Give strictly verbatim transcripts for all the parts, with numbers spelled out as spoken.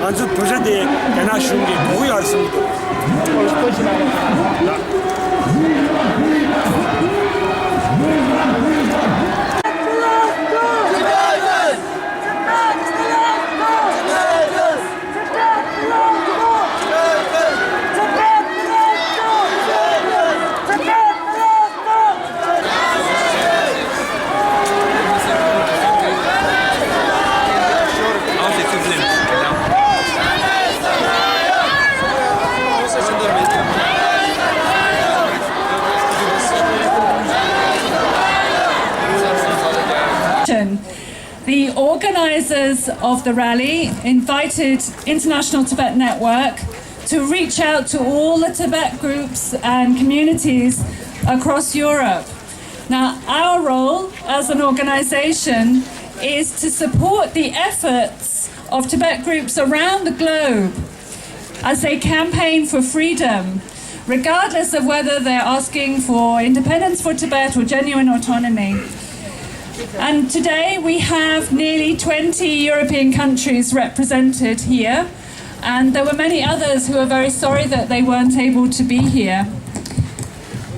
ང་ཚོའི་བོད་ཤ་དེ་རྒྱ་ནག་གཞུང་གིས་དགོས་ཡོད་གསུངས་འདུག The organizers of the rally invited International Tibet Network to reach out to all the Tibet groups and communities across Europe. Now, our role as an organization is to support the efforts of Tibet groups around the globe as they campaign for freedom, regardless of whether they're asking for independence for Tibet or genuine autonomy. And today we have nearly twenty European countries represented here, and there were many others who are very sorry that they weren't able to be here.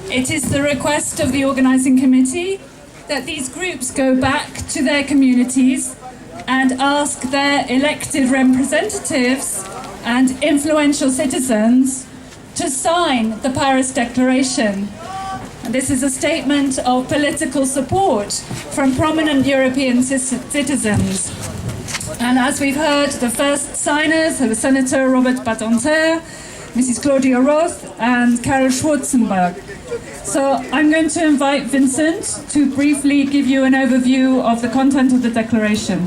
It is the request of the organizing committee that these groups go back to their communities and ask their elected representatives and influential citizens to sign the Paris Declaration. This is a statement of political support from prominent European ci- citizens. And as we've heard, the first signers were Senator Robert Badinter, Missus Claudia Roth, and Karl Schwarzenberg. So I'm going to invite Vincent to briefly give you an overview of the content of the declaration.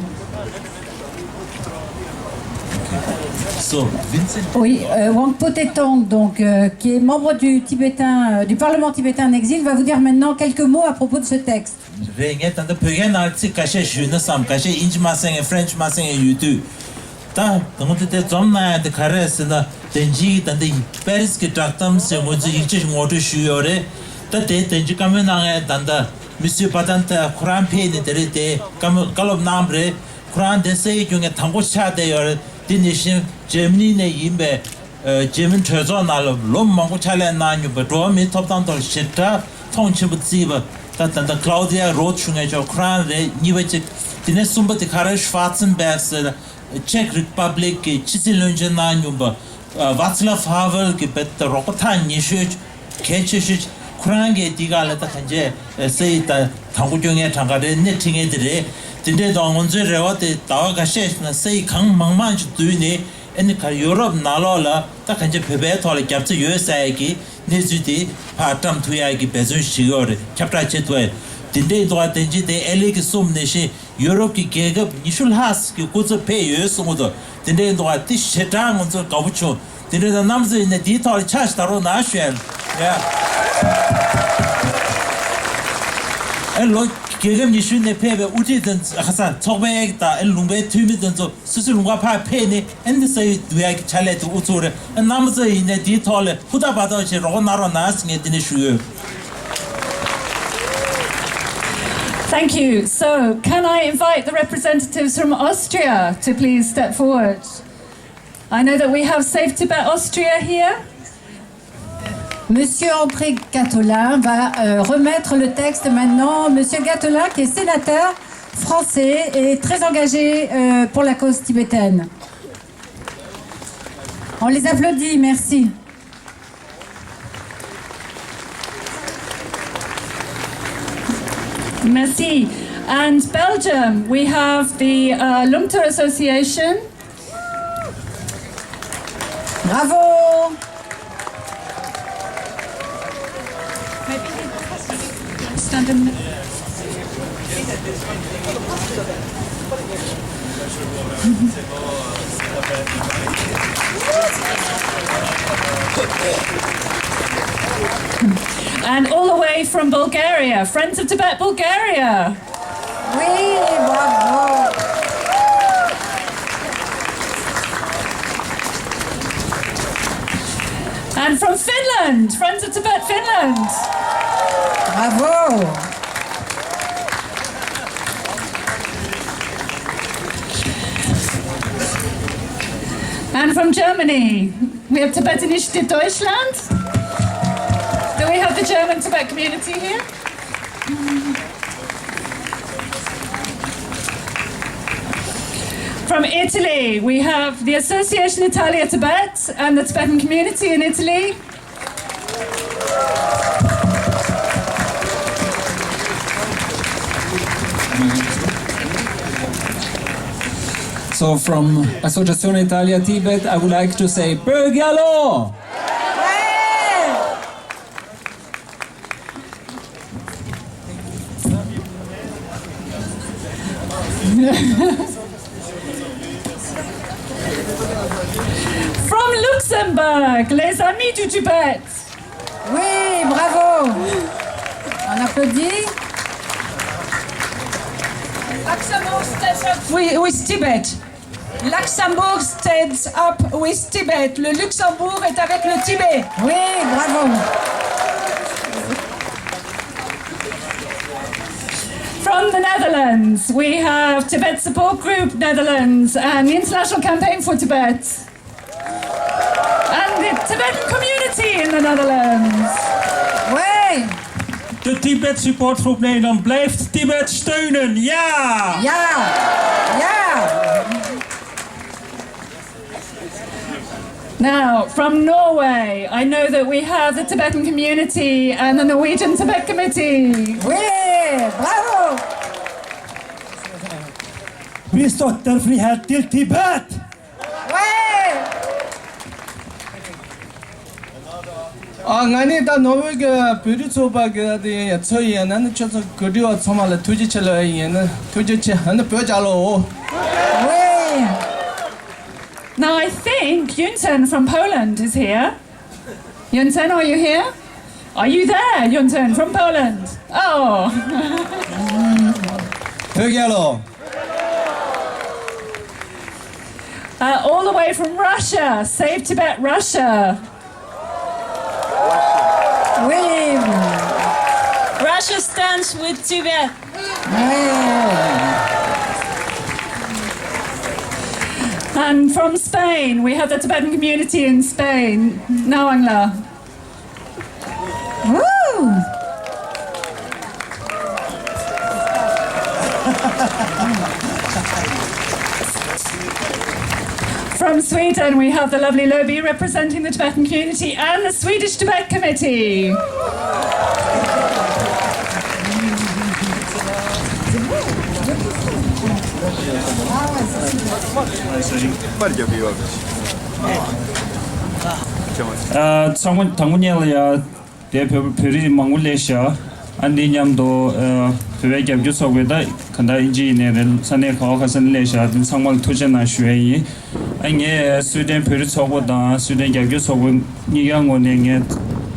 So, Vincent. Oui, euh, Wang Potetong, donc, euh, qui est membre du tibétain, euh, du Parlement tibétain en exil, va vous dire maintenant quelques mots à propos de ce texte. རེད། ངས་ད་ལྟ་བོད་སྐད་ནང་ཚིག་ཁ་ཤས་ཞུས་ན་བསམ། ཁ་ཤས་དབྱིན་ཇི་མ་གསན་མཁན། French མ་གསན་མཁན་ཡོད་དུས། ད་དེ་སྔོན་དེ་དེ་འཛོམས་གནང་ཡ་དེ་ག་རེ་རེད་ཟེར་ན། དེ་རིང་གི་ད་ལྟ་པེ་རིས་ཀྱི་བསྒྲགས་གཏམ་ཟེར་ང་ཚོས་ཡིག་ཆ་ཞིག་ངོ་སྤྲོད་ཞུས་ཡོད་རེད། ད་དེ་དེ་རིང་བཀའ་མོལ་གནང་མཁན་ད་ལྟ་མི་སུའུ་བ་ཏན་ཐེ་ཁོ་རང་ཕེབས་ནས་དེ་རིང་དེ་བཀའ་མོལ་བཀའ་སློབ་གནང་བ་རེད། ཁོ་རང་དེ་སའི་རྒྱུ་ངས་དང་པོ་ཆགས་བསྡད་ཡོད་རེད། དེ་ནང་བཞིན་འཇར་མ་ནི་ནས་ཡིན་པའི་ཨ་འཇར་མན་གྲོས་ཚོགས་ནང་ལ་ལོ་མང་པོ་ཕྱག་ལས་གནང་མྱོང་བའི་འགྲོ་བ་མིའི་ཐོབ་ཐང་ཐོག་ཞེ་དྲག་མཐོང་ཆེན་པོ་བརྩིས་པ། ད་ད་ལྟ་Claudia Roth ཞུ་མཁན་ཅིག་ཁོ་རང་རེད། གཉིས་པ་ཅིག་དེ་ནས་གསུམ་པ་དེ་ག་རེ། Schwarzenberg ཟེར། Czech Republic གི་ཕྱི་སྲིད་བློན་ཆེན་གནང་མྱོང་བ། ཨ་Václav Havel གི་བེད་རོགས་པ་ཐག་ཉེ་ཤོས་གལ་ཆེ་ཤོས་ཁོ་རང་གིས་འདི་ག་ལ་ད་གང་བྱས་སའི་ད་དང་པོ་སྐྱོད་མཁན་གྲངས་ཀ་རེད། སྣེ་ཁྲིད་མཁན་དེ་རེད། དེ་འདྲའི་ཐོག་ང་ཚོའི་རེ་བ་དེ་ཟླ་བ་འགའ་ཤས་ཤིག་ནང་སའི་གང་མང་མང་ཅིག་བསྡུས་ནས་ཨ་ནི་ག་ཡུ་རོབ་ནང་ལོགས་ལ་ད་གང་བྱས་བོད་པའི་ཐོག་ལ་རྒྱབ་རྩ་ཡོད་ཟེར་ཡ་གི་གནས་ཚུལ་དེ་ཕར་བཀྲམ་ཐུབ་ཡ་གི་འབད་བརྩོན་ཞིག་ཡོད་རེད། ཁྱབ་བསྒྲགས་བྱེད་ཐུབ་ཡ། དེ་འདྲའི་ཐོག་དེ་འཇིག་རྟེན་ཨེ་ལི་གི་གསུམ་ནང་བཞིན་ཡུ་རོབ་ཀྱི་རྒྱལ་ཁབ་ཉི་ཤུ་ལྷག་གི་སྐུ་ཚབ་ཕེབས་ཡོད་གསུངས་འདུག་དེ་འདྲའི་འདུག་ག་དེ་ཞེ་དྲག་ང་ཚོར་དགའ་པོ་བྱུང་། དེ་འདྲའི་ད་གནམ་ས་ཡིན་ན་དེའི་ཐོག་ལ་ཕྱག་ཞིག་བརྡབ་རོགས་གནང་ཞུ་ཡ། ཡ། ཨེ་ལོ་རྒྱལ་ཁབ་ཉི་ཤུ་ནས་ཕེབས་པའི་དབུ་ཁྲིད་དེ་ཚོ་ཁ་སང་ཚོགས་པའི་དང་ཨེ་ལུང་པའི་འཐུས་མི་དེ་ཚོ་སོ་སོའི་ལུང་པ་ཕར་ཕེབས་ནས་ཨེ་འདི་ས་ཡི་བསྡུ་ཡ་གི་ཕྱག་ལས་དེ་དབུ་ཚུགས་རེད། ཨེ་གནམ་ས་ཡིན་ན་དེའི་ཐོག་ལ་ཧུར་ཐག་འབད་ཐག་བྱས་རོགས་པ་གནང་རོགས་གནང་ཟེར་ངས་འདི་ནས་ཞུ་ཡོད། Thank you. So, can I invite the representatives from Austria to please step forward? I know that we have Save Tibet Austria here. Monsieur André Gattolin va euh, remettre le texte maintenant. Monsieur Gattolin, qui est sénateur français et très engagé euh, pour la cause tibétaine. On les applaudit, merci. Merci. And Belgium, we have the uh, Lungta Association. Bravo. Stand in. And all the way from Bulgaria, Friends of Tibet Bulgaria. Oui, bravo. And from Finland, Friends of Tibet Finland. Bravo. And from Germany, we have Tibet Initiative Deutschland. Do we have the German Tibet community here? From Italy, we have the Association Italia Tibet and the Tibetan community in Italy. So from Associazione Italia Tibet, I would like to say, Pögalo! From Luxembourg, les amis du Tibet. Oui, bravo. On applaudit. Luxembourg stands up with, with Tibet. Luxembourg stands up with Tibet. Le Luxembourg est avec le Tibet. Oui, bravo. From the Netherlands, we have Tibet Support Group Netherlands and the International Campaign for Tibet and the Tibetan community in the Netherlands. Oui. De Tibet Support Group Nederland blijft Tibet steunen. Ja! Ja! Ja! Now, from Norway, I know that we have the Tibetan community and the Norwegian Tibet Committee. Oui, bravo! Vi støtter frihet til Tibet! Oui! ཨ། ང་ནི་ད་ནོར་ཝེ་གི་བོད་རིགས་ཚོགས་པ་གི་དེ་ཚོ་ཡིན་ན་ནི་ཁྱོད་ཚོ་གོ་སྒྲིག་པ་ཚང་མ་ལ་ཐུགས་རྗེ་ཆེ་ལབ་ཡིན། ཐུགས་རྗེ་ཆེ། ཨ་ནི་བོད་རྒྱལ་ལོ། Oui. Now I think Yunten from Poland is here. Yunten, are you here? Are you there, Yunten from Poland? Oh. བོད་རྒྱལ་ལོ། Uh, all the way from Russia, Save Tibet Russia. Oui. Russia stands with Tibet. Oui. And from Spain, we have the Tibetan community in Spain. Nawangla. Woo! From Sweden, we have the lovely Lobi representing the Tibetan community and the Swedish Tibet Committee. ཨ། ཚང་མ་དང་པོ་ཉིད་ལ་ཡ། དེ་བོད་བོད་རིགས་མང་པོ་སླེབས་ཤག་ཨ་འདི་མཉམ་དུ་ཨ་བོད་པའི་རྒྱབ་སྐྱོར་ཚོགས་པའི་ད་ག་འདྲ་ཨིན་ཇི་ཡིན་ནའི་རེད། ས་གནས་ག་བ་ག་ས་ནས་སླེབས་ཤག་འདི་ཚང་མ་ལ་ཐུགས་རྗེ་གནང་ཞུ་ཡས་ཡིན། ཨ་ངས་སུའེ་ཏེན་བོད་རིགས་ཚོགས་པ་དང་སུའེ་ཏེན་རྒྱབ་སྐྱོར་ཚོགས་པ་གཉིས་ཀའི་ངོས་ནས་ངས་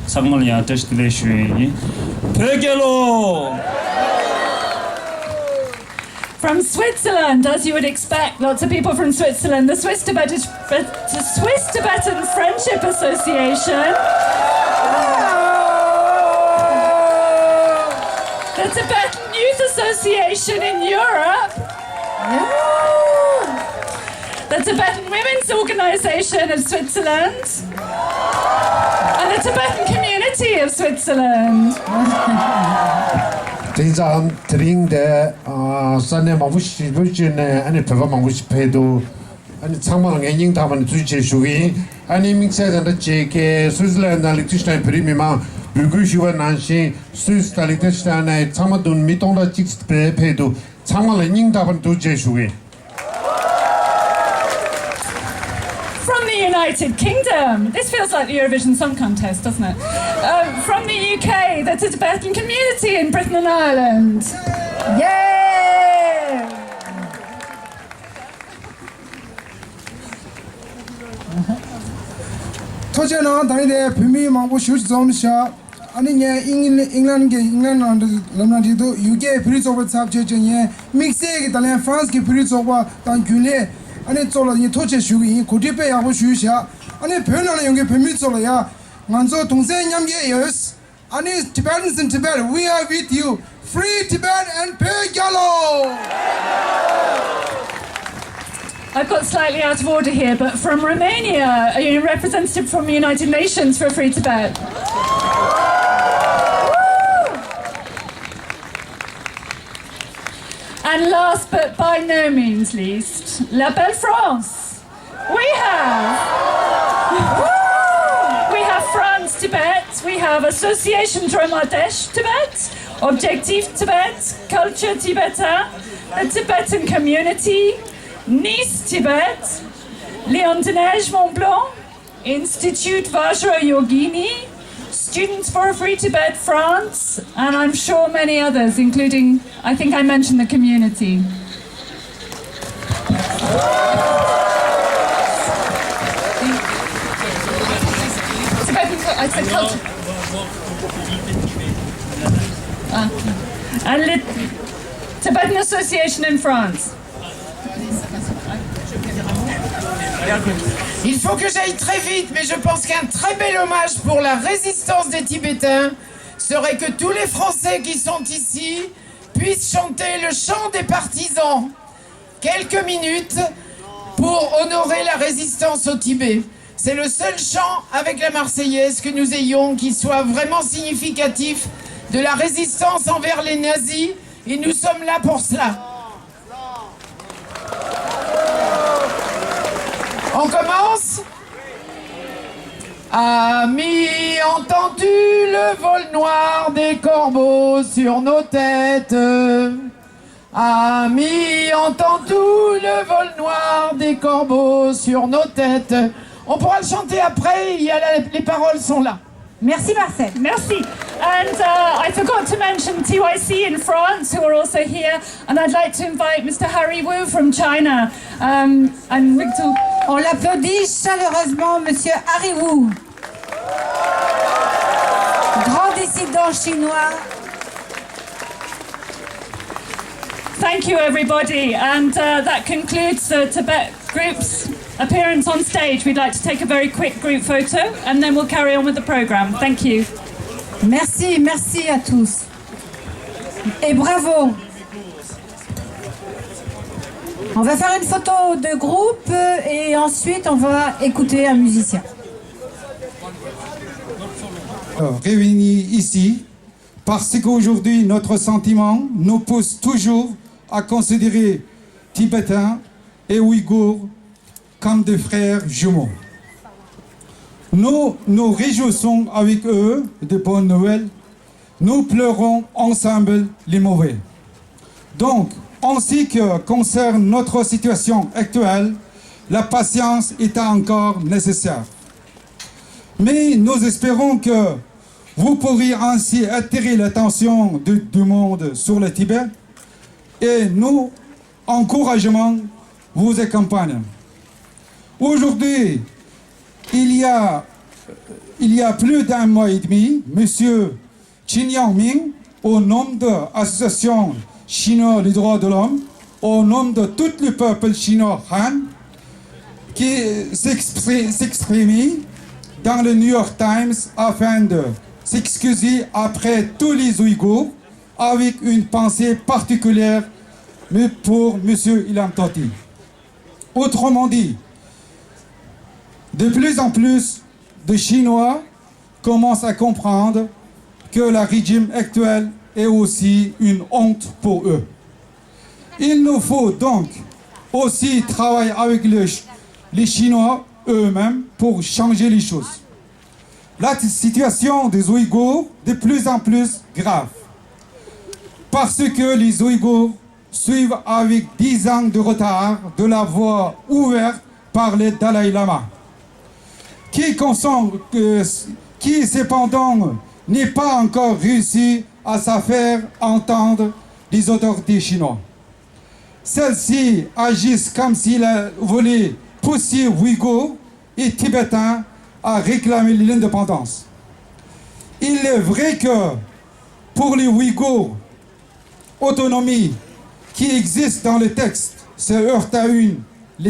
ཚང་མ་ལ་ཡང་བཀྲ་ཤིས་བདེ་ལེགས་ཞུ་ཡས་ཡིན། བོད་རྒྱལ་ལོ། From Switzerland, as you would expect, lots of people from Switzerland, the Swiss Tibetan, the Swiss Tibetan Friendship Association, the Tibetan Youth Association in Europe, the Tibetan Women's Organization of Switzerland, and the Tibetan Community of Switzerland. དེང་སང་དེ་རིང་དེ་ས་གནས་མང་པོ་ཞིག་བོད་ཅིག་ནས་ཨ་ནི་བོད་པ་མང་པོ་ཞིག་ཕེབས་འདུག་ཨ་ནི་ཚང་མ་ལ་ངས་སྙིང་ཐག་པ་ནས་ཐུགས་རྗེ་ཆེ་ཞུ་གི་ཡིན། ཨ་ནི་དམིགས་བསལ་དང་འདྲ་བྱེད་ཀྱི་སུའི་ཙི་ལན་དང་ལིག་ཏེན་ཤི་ཏན་བོད་རིགས་མི་མང་འབོད་སྐུལ་ཞུས་པ་ནང་བཞིན་སུའི་ཙི་དང་ལིག་ཏེན་ཤི་ཏན་ནས་ཚང་མ་བསྡོམས་མི་སྟོང་ཕྲག་གཅིག་ཙམ་ཕེབས་འདུག་ཚང་མ་ལ་སྙིང་ཐག་པ་ནས་ཐུགས་རྗེ་ཆེ་ཞུ་གི་ཡིན། From the United Kingdom. This feels like the Eurovision Song Contest, doesn't it? Um, from the U K, the Tibetan community in Britain and Ireland. Yay! ཐུགས་རྗེ་གནང་། ད་རིང་དེ་བོད་མི་མང་པོ་ཞེ་པོ་ཅིག་འཛོམས་ཤག་ཨ་ནི་ངས་ཨིང་ཨིང་ལན་གྱི་ཨིང་ལན་ནང་ལབ་ན་འགྲིག་འདུག་ཡུ་ཀེ་བོད་རིགས་ཚོགས་པའི་ཚབ་བྱས་བྱས་ངས་དམིགས་བསལ་གྱི་ད་ལན་ཧྥ་རན་སི་གི་བོད་རིགས་ཚོགས་པ་དང་རྒྱུན་ལས་ཨ་ནི་ཚོ་ལ་ངས་ཐུགས་རྗེ་ཆེ་ཞུ་གི་ཡིན། གོ་སྒྲིག་དཔེ་ཡག་པོ་ཞུས་ཤག་ཨ་ནི་བོད་ནང་ལ་ཡོང་མཁན་བོད་མི་ཚོ་ལ་ཡ། ང་ཚོ་གདུང་སེམས་མཉམ་སྐྱེད་ཡོད། ཨ་ནི་Tibetans in Tibet, we are with you. Free Tibet and བོད་རྒྱལ་ལོ། I've got slightly out of order here, but from Romania, a representative from the United Nations for Free Tibet. And last but by no means least, La Belle France. We have, we have France Tibet, we have Association Dromadash Tibet, Objectif Tibet, Culture Tibetain, the Tibetan Community, Nice Tibet, Léon de Neige Mont Blanc, Institute Vajra Yogini, Students for Free Tibet France, and I'm sure many others, including, I think I mentioned the community. Tibetan, cu- I said culture. Ah. And Lit- Tibetan Association in France. Il faut que j'aille très vite, mais je pense qu'un très bel hommage pour la résistance des Tibétains serait que tous les Français qui sont ici puissent chanter le chant des partisans quelques minutes pour honorer la résistance au Tibet. C'est le seul chant avec la Marseillaise que nous ayons qui soit vraiment significatif de la résistance envers les nazis, et nous sommes là pour cela. On commence. Amis, entends-tu le vol noir des corbeaux sur nos têtes ? Amis, entends-tu le vol noir des corbeaux sur nos têtes ? On pourra le chanter après, il y a la- les paroles sont là. Merci Marcel. Merci. And uh, I forgot to mention T Y C in France, who are also here. And I'd like to invite Mister Harry Wu from China. Um, and Victor. On l'applaudit chaleureusement, Monsieur Harry Wu, grand dissident chinois. Thank you, everybody. And uh, that concludes the Tibet group's appearance on stage. We'd like to take a very quick group photo and then we'll carry on with the programme. Thank you. Merci, merci à tous. Et bravo. On va faire une photo de groupe et ensuite on va écouter un musicien. Réunis ici parce qu'aujourd'hui notre sentiment nous pousse toujours à considérer Tibétains et Ouïghours comme des frères jumeaux. Nous nous réjouissons avec eux de bonnes nouvelles. Nous pleurons ensemble les mauvais. Donc, en ce qui concerne notre situation actuelle, la patience est encore nécessaire. Mais nous espérons que vous pourrez ainsi attirer l'attention du, du monde sur le Tibet et nous encouragement vous accompagne. Aujourd'hui, il y a, il y a plus d'un mois et demi, Monsieur Qin Yangming, au nom de l'Association chinoise des droits de l'homme, au nom de tout le peuple chinois Han, qui s'expri- s'exprime dans le New York Times afin de s'excuser après tous les Ouïghours avec une pensée particulière mais pour Monsieur Ilham Tohti. Autrement dit, de plus en plus de Chinois commencent à comprendre que le régime actuel est aussi une honte pour eux. Il nous faut donc aussi travailler avec les, les Chinois eux-mêmes pour changer les choses. La situation des Ouïghours de plus en plus grave parce que les Ouïghours suivent avec dix ans de retard de la voie ouverte par le Dalai Lama, qui, consent- euh, qui cependant n'est pas encore réussi à se faire entendre des autorités chinoises. Celles-ci agissent comme s'ils voulaient pousser Ouïghours et Tibétains à réclamer l'indépendance. Il est vrai que pour les Ouïghours, autonomie qui existe dans le texte se heurte à une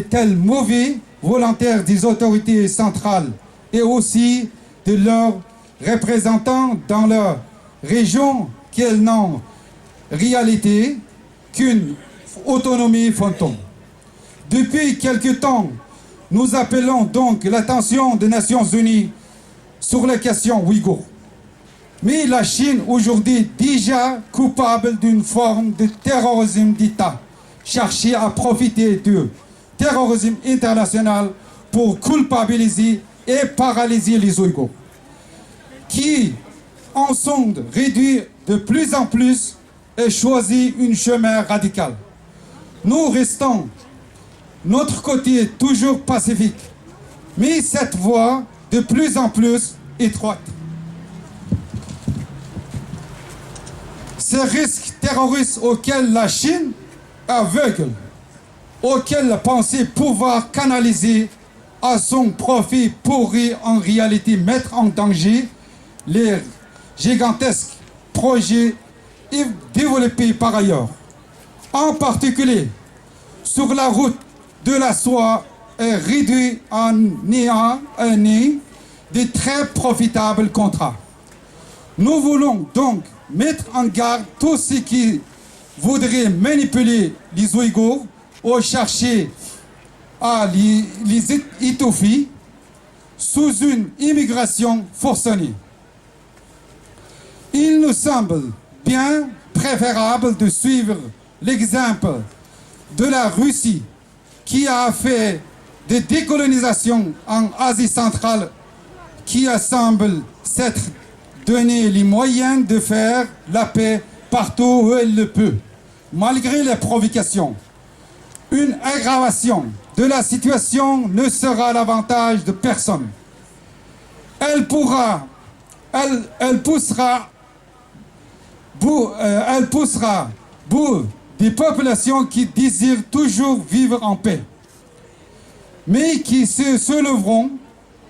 telle mauvaise volonté des autorités centrales et aussi de leurs représentants dans la région qu'elle n'ont réalité qu'une autonomie fantôme. Depuis quelque temps, nous appelons donc l'attention des Nations Unies sur la question ouïghour. Mais la Chine, aujourd'hui déjà coupable d'une forme de terrorisme d'État, cherche à profiter du terrorisme international pour culpabiliser et paralyser les Ouïghours, qui en sont réduits de plus en plus et choisit un chemin radical. Nous restons notre côté toujours pacifique, mais cette voie de plus en plus étroite. Ces risques terroristes auxquels la Chine aveugle, auxquels la pensée pouvoir canaliser à son profit pourrait en réalité mettre en danger les gigantesques projets développés par ailleurs. En particulier, sur la route de la soie est réduit en néant, un nid de très profitables contrats. Nous voulons donc mettre en garde tous ceux qui voudraient manipuler les Ouïghours ou chercher à les, les étouffer sous une immigration forcenée. Il nous semble bien préférable de suivre l'exemple de la Russie qui a fait des décolonisations en Asie centrale, qui a semble s'être donné les moyens de faire la paix partout où elle le peut, malgré les provocations. Une aggravation de la situation ne sera à l'avantage de personne. Elle pourra, elle, elle poussera bout, euh, elle poussera bout des populations qui désirent toujours vivre en paix, mais qui se, se lèveront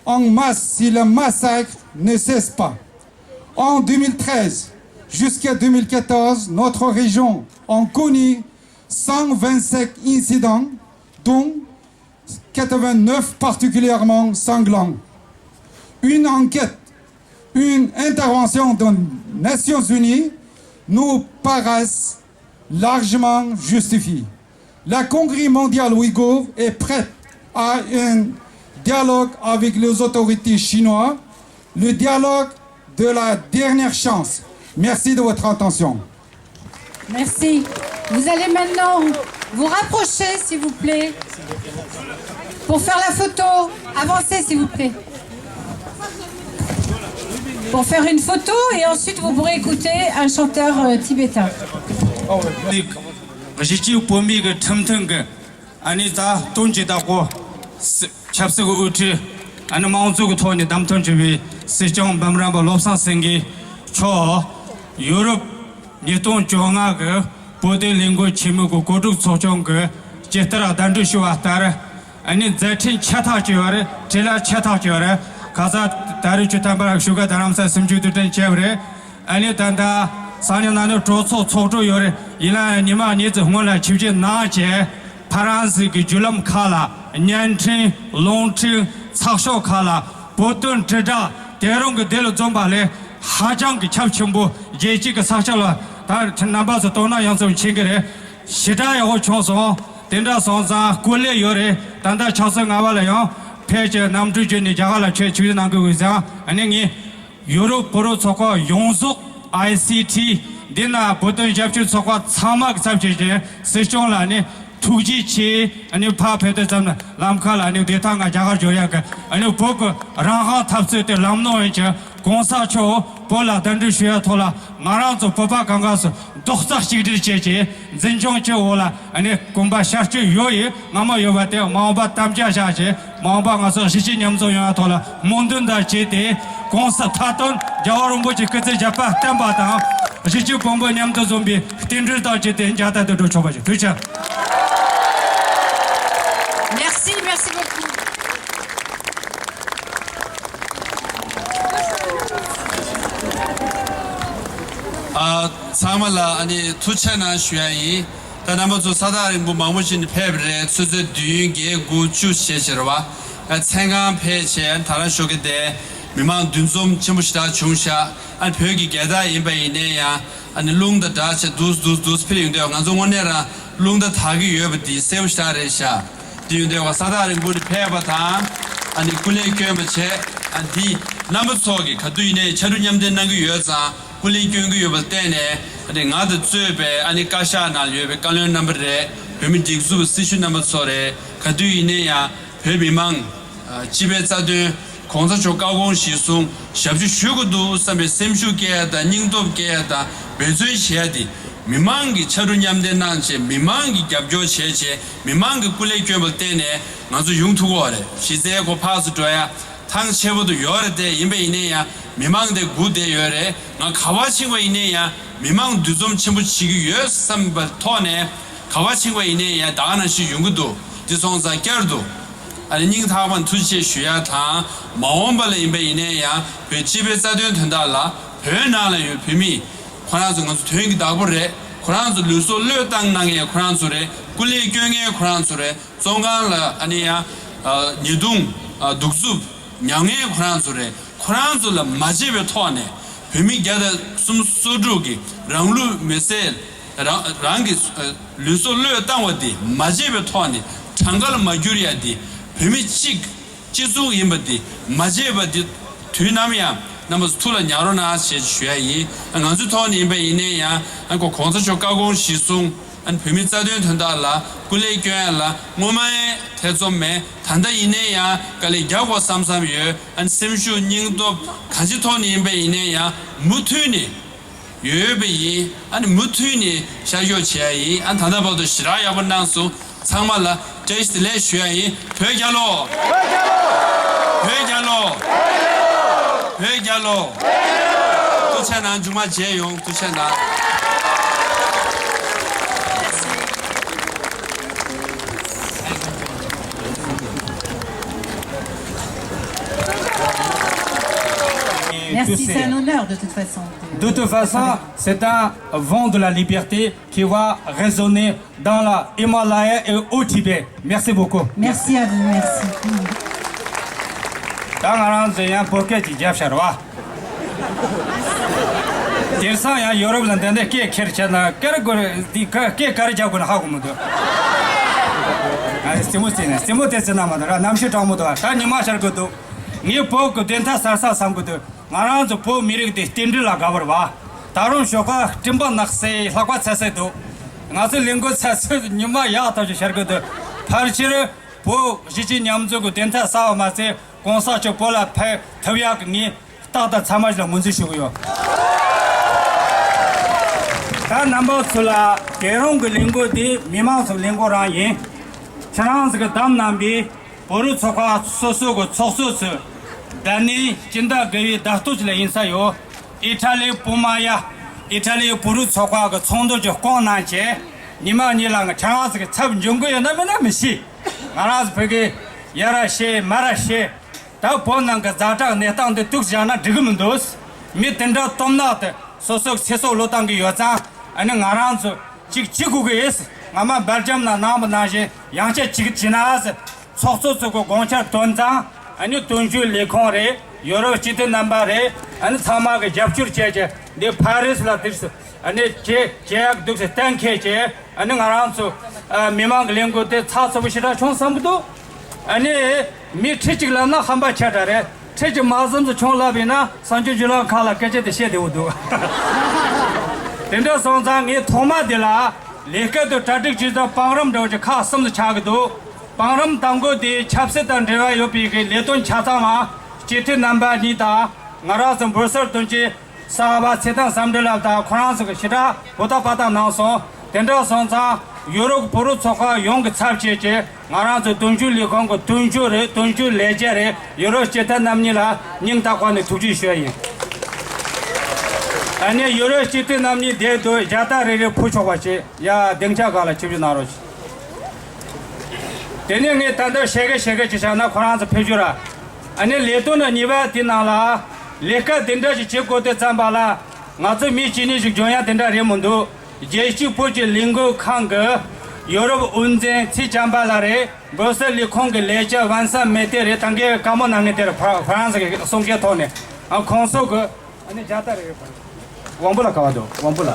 en masse si le massacre ne cesse pas. En deux mille treize jusqu'à deux mille quatorze, notre région a connu cent vingt-cinq incidents, dont quatre-vingt-neuf particulièrement sanglants. Une enquête, une intervention des Nations Unies nous paraissent largement justifiées. La Congrès mondial ouïghour est prête à un dialogue avec les autorités chinoises, le dialogue de la dernière chance. Merci de votre attention. Merci. Vous allez maintenant vous rapprocher, s'il vous plaît, pour faire la photo. Avancez, s'il vous plaît. Pour faire une photo et ensuite vous pourrez écouter un chanteur euh, tibétain. གཞིས་བྱེས་བོད་མིའི་གི་ཁྲིམས་མཐུན་གི་ཨ་ནི་ད་སྟོན་གྱི་བདག་པོ་ཆབ་སྲིད་ཀྱི་དབུ་ཁྲིད་ཨ་ནི་དམངས་གཙོ་གི་ཐོག་ནས་བདམས་ཐོན་བྱས་པའི་སྲིད་སྐྱོང་འབུམ་རམས་པ་བློ་བཟང་སེང་གེ་མཆོག་ཡོ་རོབ་ཉིས་སྟོང་བཅོ་ལྔ་གི་བོད་དོན་ལས་འགུལ་ཆེན་མོའི་གི་གོ་སྒྲིག་ཚོགས་ཆུང་གི་ཇི་ལྟར་གདན་འདྲེན་ཞུས་པ་ལྟར་ཨ་ནི་མཛད་འཕྲིན་ཆེ་ཐག་ཆོད་པ་རེད། བྲེལ་བ་ཆེ་ཐག་ཆོད་པ་རེད། ཁ་སང་ད་རེས་ཆུ་ཐམ་པ་ཞུ་ག་རྡ་རམ་ས་སུམ་ཅུ་དུས་དྲན་བྱས་པ་རེད། ཨ་ནི་ད་ལྟ་སང་ཉིན་གནངས་ཉིན་གྲོས་ཚོགས་ཚོགས་གྲོལ་ཡོད་རེད། ཡིན་ན་ཉི་མ་གཉིས་ཙམ་སྔོན་ལ་ཆིབས་བསྒྱུར་གནང་བྱས་ཕ་རན་སི་གི་བརྒྱུད་ལམ་ཁག་ལ་བརྙན་འཕྲིན་རླུང་འཕྲིན་ཚགས་ཤོག་ཁག་ལ་བོད་དོན་དྲིལ་བསྒྲགས་དེ་རིང་གི་དེ་ལ་འཛོམས་པ་ལས་ཧ་ཅང་གི་ཁྱབ་ཆེན་པོ་རྒྱལ་སྤྱི་གི་ས་ཆ་ལ་ད་རྣམ་པ་ཚོ་དོ་སྣང་ཡང་ཙམ་བྱེད་ཀྱི་རེད། ཞེ་དྲག་ཡག་པོ་བྱུང་སོང་། དེ་འདྲ་སོང་ཙང་སྐུ་ལས་ཡོད་རེད། ད་ལྟ་ཆབ་སྲིད་ལྔ་པ་ལ་ཡང་ཕལ་ཆེར་གནམ་གྲུ་བརྒྱུད་ནས་རྒྱ་གར་ལ་ཆེད་ཆིབས་བསྒྱུར་གནང་དགོས་ཀྱི་ཙང་ཨ་ནི་ངས་ཡུ་རོབ་བོད་རིགས་ཚོགས་པ་ཡོངས་རྫོགས་ཨའི་སི་ཊི་འདི་ན་བོད་དོན་ཞབས་ཞུ་ཚོགས་པ་ཚང་མ་གི་ཚབ་བྱས་ཏེ་སྲིད་སྐྱོང་ལ་ནི་ཐུགས་རྗེ་ཆེ། ཨ་ནི་ཕར་ཕེབས་དུས་ཙམ་ན་ལམ་ཁ་ལ་ནི་བདེ་ཐང་ང་རྒྱ་གར་འབྱོར་ཡག་གི་ཨ་ནི་བོད་ཀྱི་རང་དབང་འཐབ་རྩོད་དེ་ལམ་ལྷོང་ཡིན་ཅིང་གོང་ས་མཆོག་བོད་ལ་གདན་འདྲེན་ཞུ་ཡག་ཐོག་ལ་ང་རང་ཚོ་བོད་པ་གང་ག་སུ་རྡོག་རྩ་གཅིག་སྒྲིལ་བྱས་ཀྱི་འཛིན་སྐྱོང་བྱེད་འོག་ལ་ཨ་ནི་གོམ་པ་ཤར་བསྐྱོད་ཡོད་ཡིན། སྔ་མ་ཡོད་པ་དེ་མ་འོངས་པ་དམ་བཅའ་བཞག་བྱས་མ་འོངས་པ་ང་ཚོ་གཞིས་བྱེས་མཉམ་འཛོམས་ཡོང་ཡག་ཐོག་ལ་སྨོན་འདུན་དང་བཅས་ཏེ་གོང་ས་མཐའ་དོན་རྒྱལ་བ་རིན་པོ་ཆེ་སྐུ་ཚེ་ཞབས་པད་བརྟན་པ་དང་གཞིས་བྱེས་བོད་མི་མཉམ་དུ་འཛོམས་པའི་རྟེན་འབྲེལ་དང་བཅས་ཏེ་མཇལ་དར་དུ་འགྲོ་ཆོག་པ་ཞིག་ཐུགས་རྗེ་ཆེ། Merci, merci beaucoup. ཨ། ཚང་མ་ལ་ཨ་ནི་ཐུགས་རྗེ་གནང་ཞུ་ཡ་ཡིན། ད་རྣམ་པ་ཚོ་ས་ཐག་རིང་པོ་མང་པོ་ཞིག་ནས་ཕེབས་རེད། ཆུ་ཚོད་བདུན་བརྒྱད་དགུ་བཅུ་བྱས་བྱས་རེད་བ། ཨ། མཚན་གང་ཕེབས་བྱས་ད་རང་ཞོགས་ཀས་བསྡད། མི་མང་འདུ་འཛོམས་ཆེན་པོ་ཞེ་དྲག་བྱུང་ཤག་ཨ་ནི་བོད་ཀྱི་རྒྱལ་དར་ཡིན་པ་ཡིན་ནའི་ཡང་ཨ་ནི་རླུང་དང་སྦྲགས་བྱས་འདུག་འདུག་འདུག་འཕེལ་ཡོང་དུས་ང་ཚོ་དངོས་གནས་རང་རླུང་རྟ་དར་གྱི་ཡོད་པ་འདི་གསལ་པོ་ཞེ་དྲག་རེད་ཤག་ཡོན་ཏན་བ་ས་ཐག་རིང་པོ་ནས་ཕེབས་པ་དང་། ཨ་ནི་སྐུ་ལས་བསྐྱོན་པ་བྱས། ཨ་འདི་རྣམ་པ་ཚོ་གིས་ག་དུས་ཡིན་ནའི་ཕྱར་གྲུ་མཉམ་འདེགས་གནང་གི་ཡོད་ཙང་སྐུ་ལས་བསྐྱོན་གྱི་ཡོད་པ་ལ་བརྟེན་ནས། ཨ་ནི་ང་དང་གཙོས་པའི་ཨ་ནི་བཀའ་ཤག་ནང་ཡོད་པའི་བཀའ་བློན་རྣམ་པ་རེད། བོད་མི་སྒྲིག་འཛུགས་སྲི་ཞུ་རྣམ་པ་ཚོ་རེད། ག་དུས་ཡིན་ནའི་ཡང་བོད་མི་མང་། ཨ་སྤྱི་པའི་རྩ་དོན། གོང་ས་མཆོག་བཀའ་དགོངས་གཞིར་བཟུང་ཞབས་ཞུ་ཞུ་དགོས་འདུག་བསམ་པའི་སེམས་ཤུགས་སྐྱེ་ཡ་དང་། སྙིང་སྟོབས་སྐྱེ་ཡ་དང་། འབད་བརྩོན་བྱེད་ཡ་དེ་མི་མང་གིས་ཕྱར་གྲུ་མཉམ་འདེགས་གནང་བྱས། མི་མང་གིས་རྒྱབ་སྐྱོར་བྱས་བྱས། མི་མང་གིས་སྐུ་ལས་བསྐྱོན་པ་ལ་བརྟེན་ནས་ང་ཚོ་ཡོང་ཐུབ་ཀྱི་ཡོད་རེད། གཞི་རྩའི་སྒོ་ཕར་ཚུར་འགྲོ་ཡ་ཐང་ཆད་པོ་དུ་ཡོད་རེད་དེ། ཡིན་པ་ཡིན་ནའི་ཡང་མི་མང་དེ་སྒུག་བསྡད་ཡོད་རེད། ང་ག་པར་ཕྱིན་པ་ཡིན་ནའི་ཡང་མི་མང་འདུ་འཛོམས་ཆེན་པོ་བྱེད་ཀྱི་ཡོད་བསམ་པའི་ཐོག་ནས། ག་པར་ཕྱིན་པ་ཡིན་ནའི་ཡང་ད་ག་ནང་བཞིན་ཡོང་གི་འདུག་དེ་སོང་ཙང་བསྐྱར་དུ་ཨ་ནི་སྙིང་ཐག་པ་ནས་ཐུགས་རྗེ་ཆེ་ཞུ་ཡ་དང་། མ་འོངས་པ་ལ་ཡིན་པ་ཡིན་ནའི་ཡང་བོད་སྤྱི་པའི་རྩ་དོན་དོན་དག་ལ། བོད་ནང་ལ་ཡོད་བོད་མི་ཁོ་རང་ཚོ་ང་ཚོ་དོན་གྱི་བདག་པོ་རེད། ཁོ་རང་ཚོ་ལུས་སྲོག་བློས་བཏང་གནང་མཁན་ཁོ་རང་ཚོ་རེད། སྐུ་ལས་བསྐྱོན་མཁན་ཁོ་རང་ཚོ་རེད། བཙོན་ཁང་ལ་ཨ་ནི་ཡང་ཨ་ཉེས་རྡུང་ཨ་གདུག་རྩུབ་མྱངས་མཁན་ཁོ་རང་ཚོ་རེད། ཁོ་རང་ཚོ་ལ་མ་བརྗེད་པའི་ཐོག་ནས། བོད་མི་བརྒྱ་དང་སུམ་ཅུ་སོ་དྲུག་གི་རང་ལུས་མེར་སྲེག་རང་རང་གི་ཨ་ལུས་སྲོག་བློས་བཏང་བ་དེ་མ་བརྗེད་པའི་ཐོག་ནས། གྲངས་ཀ་ལ་མ་འགྱུར་ཡ་དེ། བོད་མི་གཅིག་གཅིག་མཚུངས་ཡིན་པ་དེ་མ་བརྗེད་པ་དེ། དུས་ནམ་ཡང་རྣམ་པ་ཚོ་ཐུགས་ལ་ཉར་རོགས་གནང་ཞེས་ཞུ་ཡ་ཡིན། ང་ཚོའི་ཐོག་ནས་ཡིན་པ་ཡིན་ནའི་ཡང་། ཨ་ཁོ་གོང་ས་མཆོག་བཀའ་དགོངས་གཞིར་བཟུང་། ཨ་ནི་བོད་མིའི་རྩ་དོན་དོན་དག་ལ་སྐུ་ལས་བསྐྱོན་ཡ་ལ་སྔོན་མའི་ཐེ་ཚོམ་མེད། ད་ལྟ་ཡིན་ནའི་ཡང་དཀའ་ལས་རྒྱག་དགོས་བསམ་བསམ་ཡོད། ཨ་ནི་སེམས་ཤུགས་སྙིང་སྟོབས་གང་ཅིའི་ཐོག་ནས་ཡིན་པ་ཡིན་ནའི་ཡང་མུ་མཐུད་ནས་ཡོད་པ་ཡིན། ཨ་ནི་མུ་མཐུད་ནས་ཤར་ཤོག་བྱེད་ཡ་ཡིན། ཨ་ནི་ད་ལྟ་བར་དུ་ཞེ་དྲག་ཡག་པོ་གནང་སོང་། ཚང་མ་ལ་བཀྲ་ཤིས་བདེ་ལེགས་ཞུ་ཡ་ཡིན། བོད་རྒྱལ་ལོ། བོད་རྒྱལ་ལོ། བོད་རྒྱལ་ལོ། ཐུགས་རྗེ་གནང་། མཇུག་མ་མཇལ་ཡོང་། ཐུགས་རྗེ་གནང་། Merci, c'est un honneur de toute façon. De toute façon, c'est un vent de la liberté qui va résonner dans la Himalaya et au Tibet. Merci beaucoup. Merci à vous, merci. ད་ང་རང་ཚོ་ཡང་བོད་སྐད་ཅིག་རྒྱབ་ཤར་བ། དེང་སང་ཡང་ཡོ་རོབ་ལ་འདི་འདྲ་སྐད་ཁྱེར་བྱས་ན་སྐད་གོ་རེ་འདི་སྐད་ག་རེ་རྒྱབ་དགོས་ན་ཧ་གོ་མི་འདུག་ཨ་རྩེད་མོ་རྩེ་ན་རྩེད་མོ་དེ་རྩེ་ན་མ་འདུག་ར། གནམ་གཤིས་གྲང་མོ་འདུག་ད་ཉི་མ་ཤར་གི་འདུག་ངས་བོད་ཀྱི་བདེན་མཐའ་གསལ་ས་བསམ་གི་འདུག་ང་རང་ཚོ་བོད་མི་རིགས་འདི་རྟེན་འབྲེལ་ལ་དགའ་བར་བ། ད་རུང་ཞོགས་ཀ་སྤྲིན་པ་ནག་སེ་ལྷགས་པ་ཚ་སེ་འདུག་ང་ཚོ་ལས་འགུལ་ཚ་སེ་ཉི་མ་ཡག་ཐག་ཆོད་ཤར་གི་འདུག་ཕལ་ཆེར་བོད་གཞིས་བྱེས་མཉམ་འཛོམས་ཀྱི་བདེན་མཐའ་གསལ་བ་མ་ཚད། གོང་ས་མཆོག་བོད་ལ་ཕེབས་ཐུབ་ཡག་གི་ངས་རྟག་ཏུ་ཚང་མ་ཞིག་ལ་ངོས་འཛིན་ཞུ་གི་ཡོད། ད་རྣམ་པ་ཚོ་ལ་རྒྱལ་རོང་གི་ལས་འགུལ་འདི་མི་མང་ཚོའི་ལས་འགུལ་རང་ཡིན། ཁྱེད་རང་ཚོ་གིས་བདམས་གནང་པའི་བོད་རིགས་ཚོགས་པ་སོ་སོ་གི་ཚོགས་གཙོ་ཚོས་ད་ནི་སྤྱི་ཟླ་དགུ་པའི་ཟླ་སྟོད་ཅིག་ལ་ཡིན་ས་ཡོད། ཨི་ཊ་ལི་པུ་མ་ཡ། ཨི་ཊ་ལིའི་བོད་རིགས་ཚོགས་པ་གི་ཚོགས་འདུ་ཅིག་བསྐོངས་གནང་བྱས། ཉི་མ་གཉིས་ལ་ང་ཁྱེད་རང་ཚོ་གི་ཚབ་འབྱོན་གི་ཡོད་ན་མིན་ན་མི་ཤེས། ང་རང་ཚོ་བོད་སྐད་ཡར་ར་བཤད་མར་ར་བཤད། ད་བོད་ནང་གི་ཛ་དྲག་གནས་སྟངས་འདི་ཐུགས་བཞག་ན་འགྲིག་གི་མི་འདུག་མི་དེ་འདྲ་སྟོབས་ནག་དེ་སོ་སོའི་ཚེ་སྲོག་བློས་བཏང་གི་ཡོད་ཙང་། ཨ་ནི་ང་རང་ཚོ་གཅིག་བྱེད་དགོས་གི་ཡིན། སྔ་མ་སྦེལ་ཇམ་ནང་གནང་བ་ནང་བཞིན་ཡང་བསྐྱར་གཅིག་བྱེད་ན་ཟེར། ཚོགས་གཙོ་ཚོ་གི་དགོངས་འཆར་བཏོན་ཙང་། ཨ་ནི་དོན་གཅོད་ལས་ཁུངས་རེད། ཡོ་རོབ་སྤྱི་འཐུས་རྣམ་པ་རེད། ཨ་ནི་ཚང་མ་གི་རྒྱབ་སྐྱོར་བྱས་བྱས་འདི་ཕ་རི་སི་ལ་དེར་སུ་ཨ་ནི་བྱེད་བྱེད་ཡག་འདུག་ཟེར་གཏན་འཁེལ་བྱས། ཨ་ནི་ང་རང་ཚོ་ཨ་མི་མང་གི་ལས་འགུལ་དེ་ཚགས་ཚུད་པོ་ཞེ་དྲག་བྱུང་བསམ་གི་འདུག་ཨ་ནི་མི་ཁྲི་གཅིག་ལབ་ན་ཧམ་པ་ཆེ་དྲགས་རེད། ཁྲི་གཅིག་མ་ཟིན་ཙམ་བྱུང་ལབ་ཡིན་ན་གསར་འགྱུར་བརྒྱུད་ལམ་ཁག་ལ་སྐད་ཆ་དེ་བཤད་བདེ་བོ་འདུག་དེ་འདྲ་སོང་ཙང་ངས་ཐོག་མ་དེ་ལ་ལས་ཀ་དེ་གྲ་སྒྲིག་བྱེད་སྟངས་བང་རིམ་འདྲ་བོ་ཅིག་ཁག་གསུམ་དུ་ཆགས་ཀྱི་འདུག་བང་རིམ་དང་པོ་དེ་ཆབ་སྲིད་དང་འབྲེལ་བ་ཡོད་པའི་གི་ལས་དོན་ཆ་ཚང་ལ་སྤྱི་འཐུས་རྣམ་པ་གཉིས་དང་། ང་རང་ཚོ་འབོད་སར་དོན་གཅོད་གསར་པ་ཚེ་བརྟན་བསམ་གྲུབ་ལགས་དང་ཁོ་རང་ཚོ་གི་ཞེ་དྲག་ཧུར་ཐག་པ་ཐག་གནང་སོང་། དེ་འདྲ་སོང་ཙང་ཡུ་རོབ་བོད་རིགས་ཚོགས་ཁག་ཡོངས་ཀྱི་ཚབ་བྱས་ཀྱི་ང་རང་ཚོ་དོན་གཅོད་ལས་ཁུངས་ཀྱི་དོན་གཅོད་རེད། དོན་གཅོད་ལས་བྱེད་རེད། ཡུ་རོབ་སྤྱི་འཐུས་རྣམ་གཉིས་ལ་སྙིང་ཐག་པ་ནས་ཐུགས་རྗེ་ཞུ་ཡ་ཡིན། ཨ་ནི་ཡུ་རོབ་སྤྱི་འཐུས་རྣམ་གཉིས་བསྡད་དུས་བརྒྱ་རྟ་རེ་རེ་ཕུལ་ཆོག་པ་བྱེད་ཡ། སྡིངས་ཆ་སྒང་ལ་ཆིབས་བསྒྱུར་གནང་རོགས་བྱེད། དེ་ནས་ངས་ད་ལྟ་བཤད་གི་བཤད་གི་བྱས་བཞག་ན་ཁོ་རང་ཚོ་ཕེབས་རྒྱུ་ར། ཨ་ནི་ལས་དོན་ནི་གཉིས་པ་དེ་ནང་ལ་ལས་ཀ་དེ་འདྲ་ཞིག་བྱེད་དགོས་དུས་ཙམ་པ་ལ་ང་ཚོ་མི་གཅིག་གཉིས་ཤིག་འཇོན་ཡ་དེ་འདྲ་རེད་མི་འདུག་རྒྱལ་སྤྱིའི་བོད་ཀྱི་ལས་འགུལ་ཁང་གི་ཡོ་རོབ་དབུ་འཛིན་ཚེ་བྱམས་པ་ལགས་རེད། འབོད་སར་ལས་ཁུངས་ཀྱི་ལས་བྱེད་ཝན་སན་མེ་ཏེ་རེད། ད་གིན་བཀའ་མོལ་གནང་མཁན་དེ་རེད། ཧྥ་ཧྥ་རན་སི་གི་གསུང་སྐད་ཐོག་ནས། ཨ་ཁོང་ཚོ་གི་ཨ་ནི་རྒྱ་ད་རེད། དབང་པོ་ལ་ག་བ་འདུག་དབང་པོ་ལ།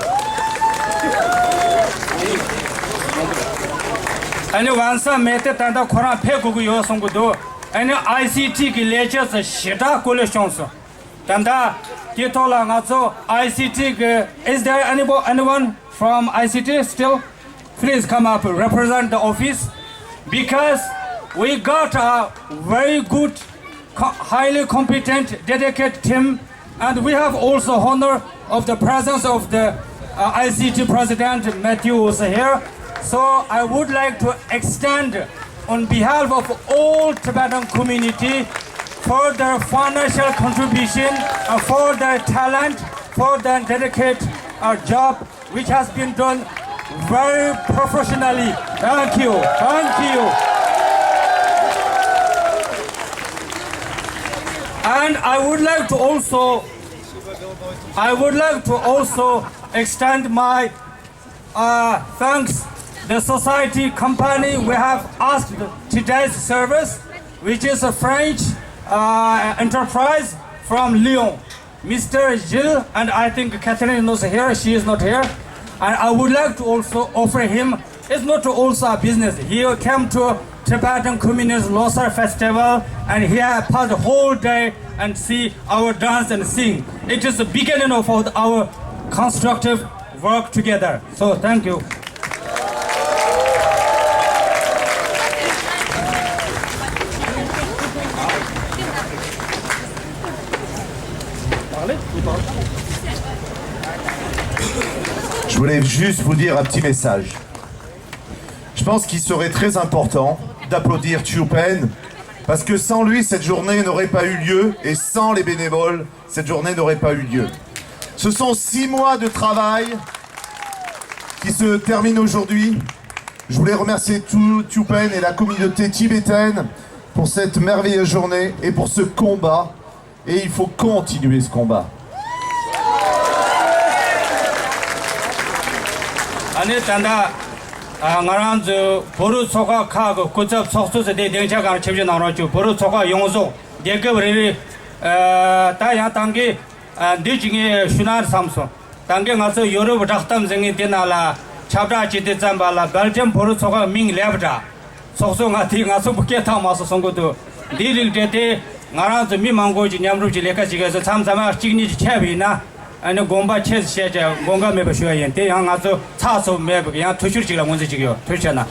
ཨ་ནི་དབང་ས་མེད་དེ་ད་ལྟ་ཁོ་རང་ཕེབས་དགོས་ཀྱི་ཡོད་གསུང་གི་འདུག་ཨ་ནི་ཨའི་སི་ཊི་གི་ལས་བྱེད་ཚོ་ཞེ་དྲག་སྐུ་ལས་བྱུང་སོང་། ད་ལྟ་དེ་ཐོག་ལ་ང་ཚོ་ཨའི་སི་ཊི་གི, is there anybody, anyone from I C T still? Please come up, represent the office, because we got a very good, co- highly competent, dedicated team, and we have also honor of the presence of the, uh, I C T President Matthew was here. So I would like to extend on behalf of all Tibetan community for their financial contribution and for their talent, for their dedicated, uh, job which has been done very professionally. Thank you. Thank you. And I would like to also, I would like to also extend my, uh, thanks the society company we have asked today's service, which is a French, uh, enterprise from Lyon. Mister Gilles, and I think Catherine is not here, she is not here. And I would like to also offer him, it's not also a business. He came to Tibetan Communist Losar Festival and he had passed the whole day and see our dance and sing. It is the beginning of our, our constructive work together. So thank you. Je voulais juste vous dire un petit message. Je pense qu'il serait très important d'applaudir Thieu Pen, parce que sans lui, cette journée n'aurait pas eu lieu, et sans les bénévoles, cette journée n'aurait pas eu lieu. Ce sont six mois de travail qui se terminent aujourd'hui. Je voulais remercier tout Thieu Pen et la communauté tibétaine pour cette merveilleuse journée et pour ce combat. Et il faut continuer ce combat. ཨ་ནི་ད་ལྟ་ང་རང་ཚོའི་བོད་རིགས་ཚོགས་ཁག་ཁག་གི་སྐུ་ཚབ་ཚོགས་གཙོ་ཟེར་དེ་སྡིངས་ཆ་སྒང་ཆིབས་བསྒྱུར་གནང་རོགས་བྱོས། བོད་རིགས་ཚོགས་ཁག་ཡོངས་རྫོགས་རྒྱལ་ཁབ་རེ་རེ། ད་ཡང་ཏང་གི་འདི་ཅིག་ངས་ཞུ་ན་བསམ་སོང་། ད་གིན་ང་ཚོ་ཡོ་རོབ་བསྒྲགས་གཏམ་ཟེར་མཁན་དེ་ནང་ལ་ཁྱབ་བསྒྲགས་བྱས་ཏེ་བརྩམས་པ་ལ་སྦེལ་ཇམ་བོད་རིགས་ཚོགས་ཁག་མིང་ལེགས་པ་འདྲ། ཚོགས་གཙོ་ང་དེ་ང་ཚོ་བུ་སྐད་བཏང་མ་སོང་གསུང་གི་འདུག་འདིའི་རིགས་བྲལ་ཏེ་ང་རང་ཚོ་མི་མང་པོ་ཅིག་མཉམ་རུབ་ཀྱིས་ལས་ཀ་བྱེད་མཁན་ཚོ་མཚམས་མཚམས་ཡང་གཅིག་གཉིས་ཅིག་ཆད་པ་ཡིན་ན། ཨ་ནི་དགོངས་པ་ཆེ་ཙམ་བཞེས་བྱས་དགོངས་འགལ་མེད་པ་ཞུ་ཡ་ཡིན། དེ་ཡང་ང་ཚོ་ཚགས་ཚུད་མེད་པ་ཡང་འཐུས་ཤོར་ཅིག་ལ་ངོས་འཛིན་བྱེད་ཀྱི་ཡོད། ཐུགས་རྗེ་གནང་།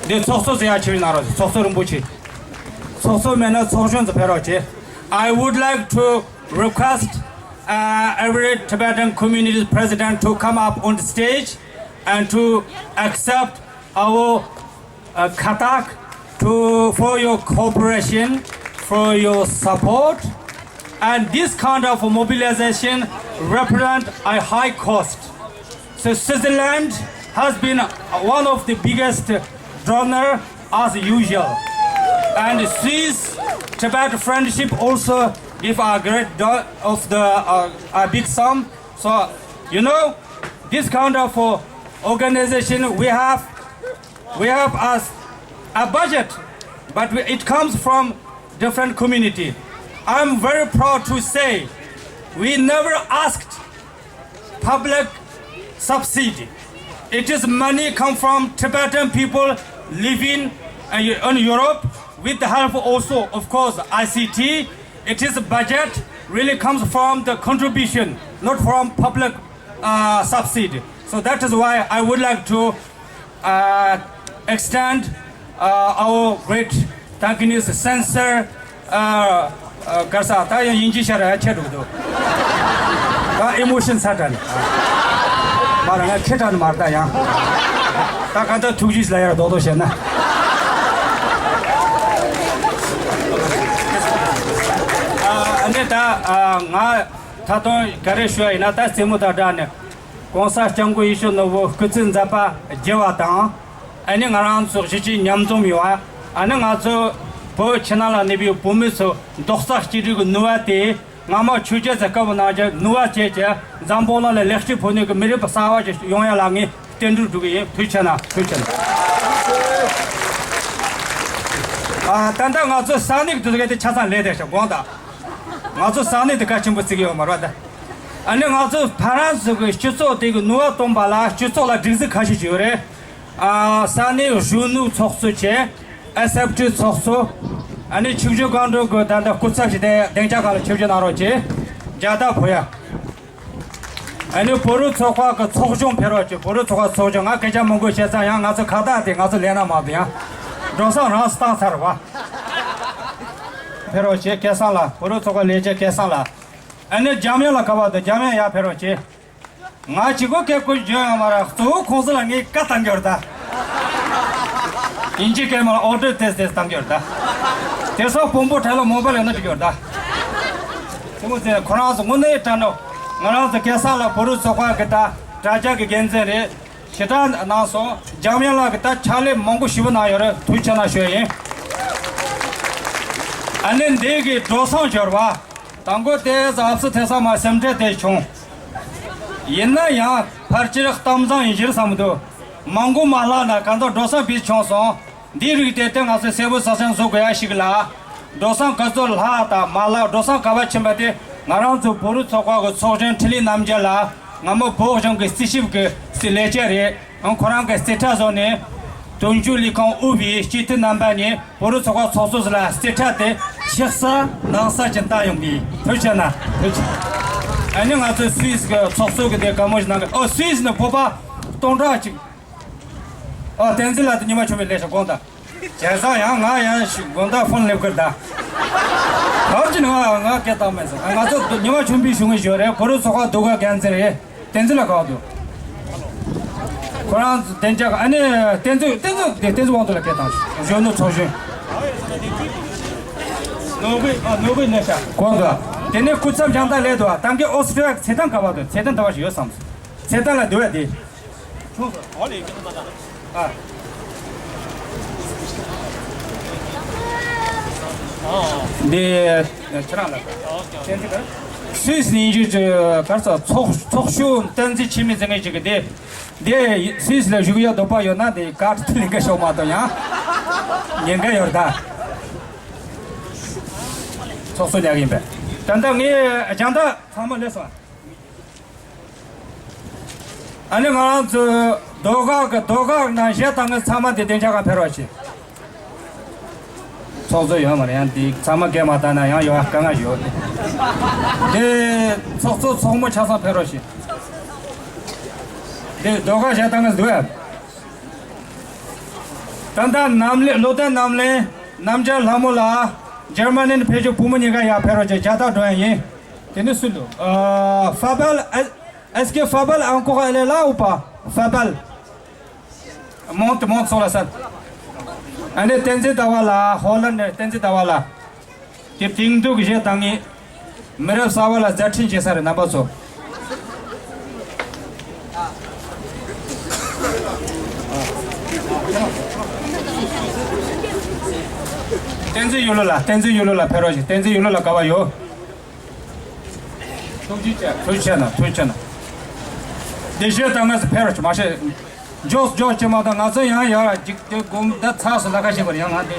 འདི་ཚོགས་གཙོ་ཟེར་ཡ་ཆེ་བའི་ནང་རོགས་ཚོགས་གཙོ་རིན་པོ་ཆེ། ཚོགས་གཙོ་མེད་ན་ཚོགས་གཞོན་ཚོ་ཕེབས་རོགས་བྱེད། I would like to request, uh, every Tibetan community president to come up on the stage and to accept our, uh, katak to, for your cooperation, for your support. And this kind of mobilization represent a high cost. So Switzerland has been one of the biggest donor as usual. And Swiss Tibet Friendship also give a great do- of the, uh, a big sum. So, you know, this kind of, uh, organization we have, we have as a budget, but we, it comes from different community. I'm very proud to say we never asked public subsidy. It is money come from Tibetan people living, uh, in Europe with the help also, of course, I C T. It is budget really comes from the contribution, not from public, uh, subsidy. So that is why I would like to, uh, extend, uh, our great Tonkinese sincere, uh, uh, ག་རེ་ཟེར། ད་ཡང་དབྱིན་ཇི་ཤར་ཡ་ཆད་འགྲོ་གི་འདུག་ད་ཨི་མོ་ཤན་ཚ་དྲགས་ནས། མ་རེད། ང་ཁེ་དྲགས་ནི་མ་རེད། ད་ཡང་ད་གང་ལྟར་ཐུགས་རྗེ་ལ་ཡར་རྡོག་རྡོག་བྱས་ན། ཨ་ནི་ད་ང་ད་དུང་ག་རེ་ཞུ་ཡ་ཡིན་ན། ད་རྩེད་མོ་དང་སྦྲགས་ནས་༸གོང་ས་༸སྐྱབས་མགོན་ཡེ་ཤེས་ནོར་བུ་སྐུ་ཚེ་མཛད་པ་རྒྱས་པ་དང་། ཨ་ནི་ང་རང་ཚོ་གཞིས་བྱེས་མཉམ་འཛོམས་ཡོང་བ། ཨ་ནི་ང་ཚོ་བོད་ཕྱི་ནང་ལ་གནས་པའི་བོད་མི་ཚོ་རྡོག་རྩ་གཅིག་སྒྲིལ་གྱི་ནུས་པ་དེ། སྔ་མ་ཆོས་རྒྱལ་ཚོའི་སྐབས་ནང་བཞིན་ནུས་པ་བྱས་ཀྱི་འཛམ་བུ་གླིང་ལ་ལེགས་སྐྱེས་ཕུལ་ནས་ཀྱི་མི་རབས་གསར་བ་ཞིག་ཡོང་ཡ་ལ་ངས་རྟེན་འབྲེལ་སྒྲུབ་ཀྱི་ཡིན། ཐུགས་རྗེ་ཆེ་གནང་། ཐུགས་རྗེ་ཆེ་གནང་། ཨ་ད་ལྟ་ང་ཚོ་ས་གནས་ཀྱི་དུས་ཚོད་དེ་ཆ་ཚང་ལས་དེ་ཞིག་དགོངས་དག་ང་ཚོ་ས་གནས་དེ་གལ་ཆེན་པོ་བརྩི་གི་ཡོད་མ་རེད་པ། ད་ཨ་ནི་ང་ཚོ་ཕ་རན་སི་གི་སྤྱི་ཚོགས་དེ་གི་ནུས་པ་སྟོན་པ་ལ་སྤྱི་ཚོགས་ལ་སྒྲིག་འཛུགས་ཁ་ཤས་ཅིག་ཡོད་རེད། ཨ། ས་གནས་གཞོན་ནུ་ཚོགས་གཙོ་བཅས། ཨེས་ཨེཕ་ཊི་ཚོགས་གཙོ། ཨ་ནི་ཆིབས་བསྒྱུར་སྒང་དྲུག་གི་ད་ལྟ་སྐུ་ཚབ་ཞིག་དེ་སྡིངས་ཆ་སྒང་ལ་ཆིབས་བསྒྱུར་གནང་རོགས་གྱིས། རྒྱ་དར་ཕུལ་ཡ། ཨ་ནི་བོད་རིགས་ཚོགས་པ་གི་ཚོགས་ཆུང་ཕེབས་རོགས་གྱིས། བོད་རིགས་ཚོགས་པ་ཚོགས་ཆུང་། ང་སྐད་ཆ་མང་པོ་བཤད་ཙང་ཡང་ང་ཚོ་ཁ་བརྡ་དེ་ང་ཚོ་ལས་ན་མ་འདུག་ཡང་འགྲོ་སོང་རང་སུ་བཏང་ཚར་བ། ཕེབས་རོགས་གྱིས། སྐལ་བཟང་ལགས། བོད་རིགས་ཚོགས་པ་ལས་བྱེད་སྐལ་བཟང་ལགས། ཨ་ནི་འཇམ་དབྱངས་ལགས་ག་པར་འདུག་འཇམ་དབྱངས་ཡར་ཕེབས་རོགས་གྱིས། ང་གཅིག་པོ་སྐད་ཁུར་བྱོན་ཡོང་མ་རེད། གཙོ་བོ་ཁོང་ཚོ་ལ་ངས་བཀའ་བཏང་གི་ཡོད་རེད་ད། དབྱིན་ཇི་སྐད་མ་ལ་ཨོ་ཌར་ཏོག་ཙམ་བཏང་གི་ཡོད་རེད་ད། དེ་སོགས་དཔོན་པོ་གྲལ་ལ་མོ་བལ་ཡོད་ན་འགྲིག་གི་ཡོད་རེད་ད། དེ་མོ་ཚེ་ཁོ་རང་ཚོ་དངོས་གནས་དྲང་ནོ། ང་རང་ཚོ་སྐལ་བཟང་ལགས་བོད་རིགས་ཚོགས་པ་གི་ད་དྲ་རྒྱ་གི་འགན་འཛིན་རེད། ཞེ་དྲག་གནང་སོང་། འཇམ་དབྱངས་ལགས་ཀྱིས་ད་ཕྱག་ལས་མང་པོ་ཞེ་པོ་གནང་ཡོད་རེད། ཐུགས་རྗེ་ཆེ་གནང་ཞུ་ཡ་ཡིན། ཨ་ནི་འདི་གི་འགྲོ་སོང་འབྱོར་བ། དང་པོ་དེ་ཟབ་སི་ཐེ་ས་མ་སེམས་ཁྲལ་དེ་བྱུང་། ཡིན་ན་ཡང་ཕལ་ཆེར་གཏམ་བཟང་ཡིན་གྱི་རེད་བསམ་གྱི་འདུག་མང་པོ་མ་ལྷག་ན་གང་ལྟར་འགྲོ་སོང་ཕུལ་བྱུང་སོང་། འདིའི་རིགས་དེ་དེ་ང་ཚོས་གསལ་པོ་གསལ་སྟོན་བཟོ་དགོས་ཡ་ཞིག་ལ། འགྲོ་སོང་ག་ཚོད་ལྷག་དང་མ་ལྷག་འགྲོ་སོང་ག་པར་ཕྱིན་པ་དེ་ང་རང་ཚོ་བོད་རིགས་ཚོགས་པ་གི་ཚོགས་གཞོན་འཕྲིན་ལས་རྣམ་རྒྱལ་ལགས་ང་མོ་བོད་གཞུང་གི་རྩིས་ཞིབ་ཀྱི་ལས་བྱེད་རེད། ཁོ་རང་གི་རྩིས་ཁྲ་བཟོ་ནས་དོན་གཅོད་ལས་ཁང་དབུས་པའི་སྤྱི་འཐུས་རྣམ་པ་ནས་བོད་རིགས་ཚོགས་པ་ཚོགས་གཙོ་ལ་རྩིས་ཁྲ་དེ་ཕྱི་གསལ་ནང་གསལ་གྱི་བཏང་ཡོང་གི། ཐུགས་རྗེ་ཆེ་གནང་། ཐུགས་རྗེ་ཆེ། ཨ་ནི་ང་ཚོའི་སུད་སི་གི་ཚོགས་གཙོ་གི་དེ་བཀའ་མོལ་ཞིག་གནང་གི། ཨོ་སུད་སི་ནས་བོད་པ་སྟོང་ཕྲག་གཅིག་ཨོ་བསྟན་འཛིན་ལགས་དེ་ཉི་མ་ཆུང་བའི་ལས་བྱ་དགོངས་དག་བྱས་ཙང་ཡང་ང་ཡང་ཞིག་དགོངས་དག་ཕོན་སླེབས་ཀྱི་རེད་ད། ག་རེ་བྱས་ནས་ང་ང་སྐད་བཏང་མེད་ཟེར། ང་ཚོ་ཉི་མ་ཆུང་བའི་གཞུང་གི་ཞོར་རེད། བོད་རིགས་ཚོགས་པ་ཟློས་གར་འགན་འཛིན་རེད། བསྟན་འཛིན་ལགས་ག་པར་འདུག་ཁོ་རང་བདེ་འཇགས། ཨ་ནི་བསྟན་འཛིན། བསྟན་འཛིན་དེ་བསྟན་འཛིན་དབང་འདུས་ལགས་སྐད་བཏང་། གཞོན་ནུ་ཚོགས་གཞོན། ནོར་བུའི། ཨ། ནོར་བུའི་ནས་ཤ། གོ་འདུག་དེ་ནས་སྐུ་ཚབ་བྱང་ཐང་ལས་འདུག་ད་གིན་ཨོ་སི་ཀྲི་ཡ་གི་ཚེ་ཐང་ག་པར་འདུག་ཚེ་ཐང་ད་བར་ཞིག་ཡོད་བསམ། ཚེ་ཐང་ལ་འདུག་བས་དེ། ཨ། འདི་ཁྱེད་རང་ལ། སུད་སི་ནས་ཡིན་རྒྱུ་ག་རེ་ཟེར། ཚོགས་ཚོགས་གཞོན་བསྟན་འཛིན་འཆི་མེད་ཟེར་མཁན་ཅིག་གིས་འདི་འདི་སུད་སི་ལ་བཞུགས་ཡ་འདོད་པ་ཡོད་ན་འདི་ཀར་ལེན་ག་ཤོག་མ་གཏོགས་ཡང་ཉེན་ཁ་ཡོད་རེད་ད། ཚོགས་གཙོ་ཉག་ཡིན་པས། ད་ལྟ་ངས་རྒྱང་ཐག་ཚང་མ་སླེབས་སོང་། ཨ་ནི་ང་རང་ཚོའི་ཟློས་གར་གི་ཟློས་གར་ནང་གཞས་བཏང་མཁན་ཚང་མ་དེ་སྡིངས་ཆ་སྒང་ཕེབས་རོགས་བྱེད། ཚོགས་གཙོ་ཡོད་མ་རེད། ཡང་དེ་ཚང་མ་སྐད་མ་བཏང་ན་ཡང་ཡོད་དཀའ་ངལ་ཡོད། དེ་ཚོགས་གཙོ་ཚོགས་མི་ཆ་ཚང་ཕེབས་རོགས་བྱེད། དེ་ཟློས་གར་གཞས་བཏང་མཁན་འདུག་ཨ། ད་ལྟ་རྣམ་གླིང་། བློ་ལྡན་རྣམ་གླིང་རྣམ་རྒྱལ་ལྷ་མོ་ལགས་འཇར་མ་ནི་ནས་ཕེབས་རྒྱུ། བུ་མོ་གཉིས་ཀ་ཡར་ཕེབས་རོགས་བྱེད། རྒྱ་སྟག་སྒྲོན་ཡིན། དེ་ནས་སུ་ལོ། ཨ། Fabel, est-ce que Fabel encore elle est là ou pas? Fabel. Monte, monte sur la scène. ཨ་ནི་བསྟན་འཛིན་ཟླ་བ་ལགས། ཧོ་ལན་ནས་བསྟན་འཛིན་ཟླ་བ་ལགས། དེ་དེང་དུས་ཀྱི་གཞས་བཏང་ངེས། མི་རབས་གསར་བ་ལ་མཛད་འཕྲིན་བྱེད་ས་རེད་རྣམ་པ་ཚོ། བསྟན་འཛིན་ཡུལ་ལོ་ལགས། བསྟན་འཛིན་ཡུལ་ལོ་ལགས་ཕེབས་རོགས་བྱེད། བསྟན་འཛིན་ཡུལ་ལོ་ལགས་ག་པར་ཡོད། ཐུགས་རྗེ་ཆེ། ཐུགས་རྗེ་ཆེ་གནང་། ཐུགས་རྗེ་ཆེ་གནང་། བདེ་གཤེགས་དང་ངས་ཕེབས་རོགས་བྱེད། མ་ཤེས། མགྱོགས་མགྱོགས་བྱེད་མ་གཏོགས་ང་ཚོ་ཡང་ཡར་འཇིག་དེ་དགོང་ཟླ་ཚགས་སུ་ལ་ཁ་ཤས་པར་ཡང་ང་འདི་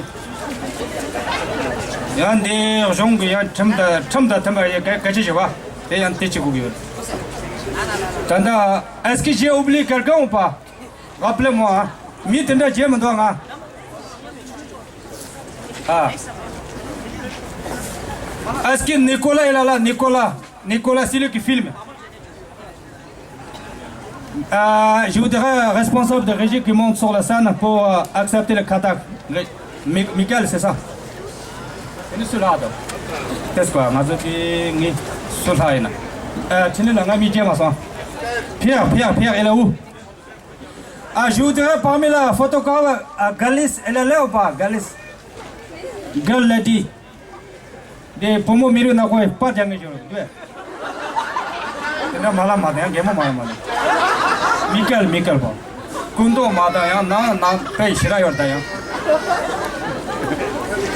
ཡང་འདི་གཞུང་གི་ཡང་ཁྲིམས་དང་ཁྲིམས་དང་མཐུན་པར་ཡང་གལ་གལ་ཆེ་ཞེས་པ་དེ་ཡང་དེ་བྱེད་དགོས་ཀྱི་ཡོད། ད་ལྟ། Est-ce que j'ai oublié quelqu'un ou pas? Rappelez-moi. མི་དེ་འདྲ་བརྗེད་མི་འདུག་ང་། ཨ། Est-ce que Nicolas est là, là? Nicolas, Nicolas, celui qui filme. Euh, je voudrais responsable de régie qui monte sur la scène pour, euh, accepter le kata. Ré-, Mi-, Michael, c'est ça? Qu'est-ce que là, donc? Qu'est-ce que, ང་ཚོ་དེ་ངའི་སུ་ལྷག་ཡིན་ན། ཨ། ཁྲིན་ལ་ང་མི་རྒྱལ་མ་སོང་། Pierre, Pierre, Pierre, il est où? Ah, je voudrais parmi la photographe, euh, Galis, elle est là ou pas, Galis? Girl lady. དེ་བུ་མོ་མི་རིགས་ནག་པོ་ཡི་པར་རྒྱག་མཁན་ཞིག་རེད་འདུག་དེ་འདྲ་མ་ལ་མ་དང་ཡང་རྒན་མོ་མ་ལ་མ་དང་། མི་ཀལ་མི་ཀལ་པོ། སྐུ་མདོག་མ་དང་ཡང་ནང་ནང་པའི་ཞི་ར་ཡོད་ད་ཡང་།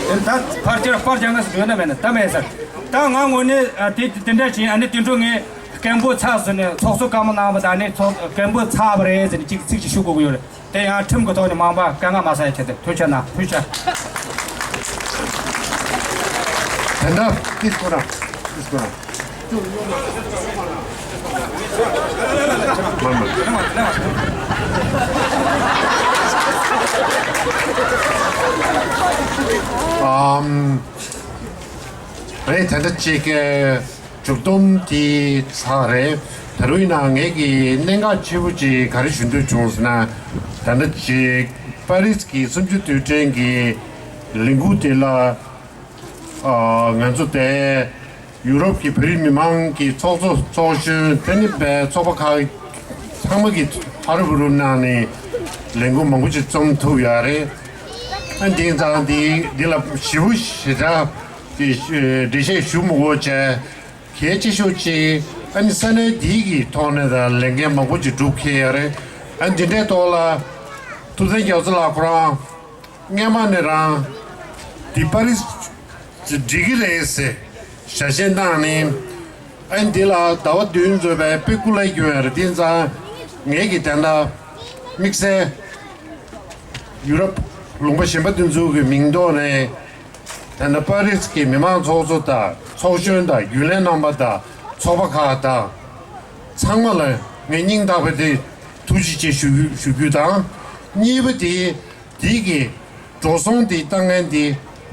དེ་ད་ཕར་ཅེར་པར་རྒྱག་མཁན་ཞིག་ཡོད་ན་མེད་ན་ད་མེད་ཟེར། ད་ང་དངོས་གནས་ཨ་དེ་དེ་འདྲ་བྱས། ཨ་ནི་དེ་འཕྲོ་ངས་སྐད་འབོད་ཚར་ཟིན་ནས་ཚོགས་གཙོ་བཀའ་མོལ་གནང་བ་དང་། ཨ་ནི་ཚོགས་སྐད་འབོད་ཚར་བ་རེད་ཟེར་ནས་ཅིག་ཚིག་ཅིག་ཞུ་དགོས་ཀྱི་ཡོད་རེད། དེ་ཡང་ཁྲིམས་ཀྱི་ཐོག་ནས་མང་པ་དཀའ་ངལ་མ་བཟོ་ཡ་ཆེད་དུ། ཐུགས་རྗེ་གནང་། ཐུགས་རྗེ་ཆེ། དེ་འདྲ་ཏིས་ཁོ་རང་། ཏིས་ཁོ་རང་། ཨམ། རེད། ད་ལྟ་ཅིག་མཇུག་སྡོམ་དེ་ཚར་རེད། ད་རུང་ཡིན་ན་ངས་ཀྱི་གནད་འགག་ཆེ་པོ་ཅིག་ག་རེ་ཞུ་འདོད་བྱུང་ཟེར་ན། ད་ལྟ་ཅིག་པ་རིས་ཀྱི་གསུམ་བཅུ་དུས་དྲན་གྱི་ལས་འགུལ་དེ་ལ། ཨ། ང་ཚོ་དེ་ཡུ་རོབ་ཀྱི་བོད་རིགས་མི་མང་གི་ཚོགས་གཙོ་ཚོགས་གཞོན། དེ་ནི་བའི་ཚོགས་པ་ཁག་ཚང་མ་གིས་ཧ་རུ་བུ་རུ་གནང་ནས་ལས་འགུལ་མང་པོ་ཅིག་རྩོམ་ཐུབ་ཡོད་རེད། ཨ། དེང་སང་འདི་འདི་ལ་ཞེ་པོ་ཞེ་དྲག་གི་འགྲེལ་བཤད་ཞུ་མི་དགོས་བྱས། གལ་ཆེ་ཤོས་ཅིག་ཨ་ནི་ས་གནས་འདི་གི་ཐོག་ནས་ད་ལས་འགན་མང་པོ་ཅིག་སྒྲུབ་འཁེལ་ཡོད་རེད། ཨ། འདི་འདྲའི་ཐོག་ལ་ཐུབ་བསྟན་རྒྱ་མཚོ་ལགས་ཁོ་རང་སྔས་མ་ནས་རང་འདི་པ་རིས་འགྲིག་གི་རེད་ཟེར་ཞལ་བཞེས་གནང་ནས། ཨ། འདི་ལ་ཟླ་བ་བདུན་འཛོལ་བའི་དཔེ་སྐུ་ལ་སྐྱོན་ཡོད་རེད། དེ་ཙང་ངས་ཀྱི་དེ་འདྲ་དམིགས་བསལ་ཡུ་རོབ་ལུང་པ་གཞན་པ་དེ་ཚོ་གི་མིང་ཐོག་ནས། ད་ལྟ་པ་རིས་ཀྱི་མི་མང་ཚོགས་གཙོ་དང་ཚོགས་གཞོན་དང་རྒྱུན་ལས་རྣམ་པ་དང་ཚོགས་པ་ཁག་དང་ཚང་མ་ལ་ངས་སྙིང་ཐག་པ་ནས་ཐུགས་རྗེ་ཆེ་ཞུ་ཞུ་རྒྱུ་དང་། གཉིས་པ་དེ། དེ་གི་འགྲོ་སོང་དེ་བཏང་མཁན་དེ་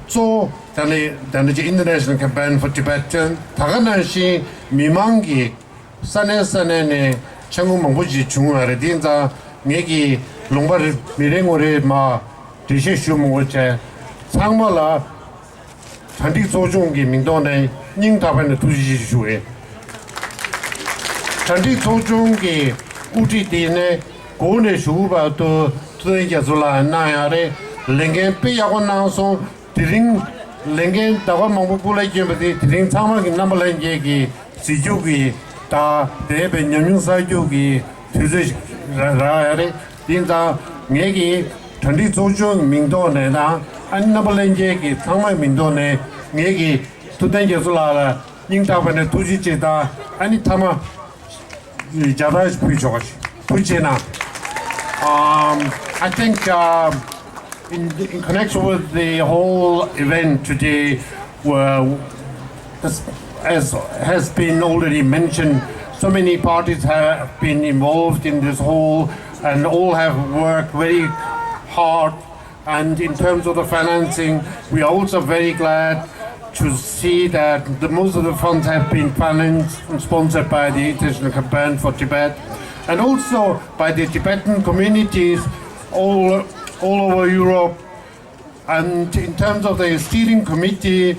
གཙོ་བོ་ད་ནི་ད་ནི་International Campaign for Tibetan། ད་ག་ནང་བཞིན་མི་མང་གི་ས་གནས་ས་གནས་ནས་ཆ་དངུལ་མང་པོ་ཞིག་བྱུང་བ་རེད། དེ་ཙང་ངས་ཀྱི་ལུང་པ་རེ་མི་རེ་ངོ་རེ་མ་འགྲེལ་བཤད་ཞུ་མི་དགོས་བྱས། ཚང་མ་ལ་གྲ་སྒྲིག་ཚོགས་ཆུང་གི་མིང་ཐོག་ནས་སྙིང་ཐག་པ་ནས་ཐུགས་རྗེ་ཆེ་ཞུ་བས། གྲ་སྒྲིག་ཚོགས་ཆུང་གི་དབུ་ཁྲིད་དེ་ནས་གོང་ནས་ཞུ་བར་དུ་ཐུབ་བསྟན་རྒྱ་མཚོ་ལགས་གནང་ཡག་རེད། ལས་འགན་དཔེ་ཡག་པོ་གནང་སོང་། དེ་རིང་ལས་འགན་ཟླ་བ་མང་པོ་སྐུ་ལ་བསྐྱོན་པ་དེ་དེ་རིང་ཚང་མ་གི་རྣམ་པ་ལྷན་རྒྱས་ཀྱི་གཟིགས་རྒྱུ་གི་དང་དེ་བས་ཉམས་མྱོང་བསགས་རྒྱུ་གི་དུས་ཚོད་ཞིག་རག་རག་ཡག་རེད། དེ་ཙང་ངས་ཀྱི་གྲ་སྒྲིག་ཚོགས་ཆུང་གི་མིང་ཐོག་ནས་དང་ཨ་ནི་རྣམ་པ་ལྷན་རྒྱས་ཀྱི་ཚང་མའི་མིང་ཐོག་ནས་ངས་ཀྱི་ཐུབ་བསྟན་རྒྱ་མཚོ་ལགས་ལ་སྙིང་ཐག་པ་ནས་ཐུགས་རྗེ་ཆེ་དང་། ཨ་ནི་མཐའ་མ་མཇལ་དར་ཞིག་ཕུལ་ཆོག་ག་ཞིག་ཐུགས་རྗེ་གནང་། Um, I think, uh, in, in connection with the whole event today, well, as, as has been already mentioned, so many parties have been involved in this whole, and all have worked very hard. And in terms of the financing, we are also very glad to see that the most of the funds have been financed and sponsored by the International Campaign for Tibet, and also by the Tibetan communities all, all over Europe. And in terms of the steering committee,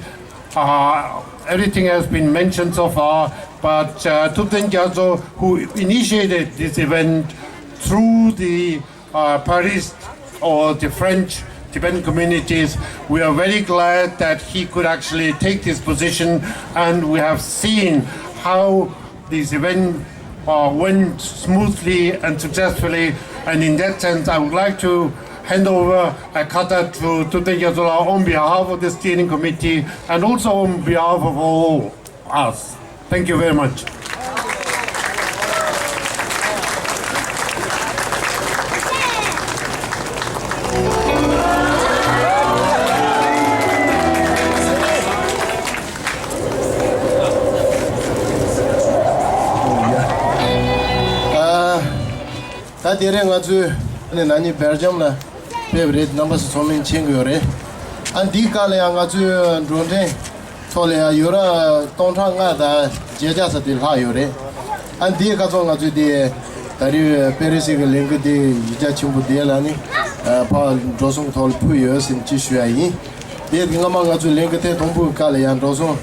uh, everything has been mentioned so far, but, uh, Thubten Gyatso, who initiated this event through the uh, Paris or the French Tibetan communities, we are very glad that he could actually take this position, and we have seen how this event, uh, went smoothly and successfully. And in that sense, I would like to hand over a kata to Thubten Gyatso on behalf of the steering committee and also on behalf of all us. Thank you very much. ད་དེ་རིང་ང་ཚོས་ནི་ན་ནིང་སྦེལ་ཇམ་ལ་ཕེབས་རེད། རྣམ་པ་ཚོ་ཚང་མས་མཁྱེན་གྱི་ཡོད་རེད། ཨ་འདིའི་སྐབས་ལ་ཡང་ང་ཚོས་འགྲོ་གྲོན་ཐོག་ལ་ཡང་ཡུ་རོ་སྟོང་ཕྲག་ལྔ་དང་བརྒྱད་བརྒྱ་ཙམ་དེ་ལྷག་ཡོད་རེད། ཨ་འདིའི་ཁ་ཚོན་ང་ཚོས་དེ་ད་རེས་པེ་རི་སི་གི་ལས་འགུལ་དེ་གཞི་རྒྱ་ཆེན་པོ་དེ་ལ་ནི་ཕར་འགྲོ་སོང་ཐོག་ལ་ཕུལ་ཡོད་ཟེར་ཅིག་ཞུ་ཡ་ཡིན། དེ་སྔ་མ་ང་ཚོས་ལས་འགུལ་ཐེངས་དང་པོའི་སྐབས་ལ་ཡང་འགྲོ་སོང་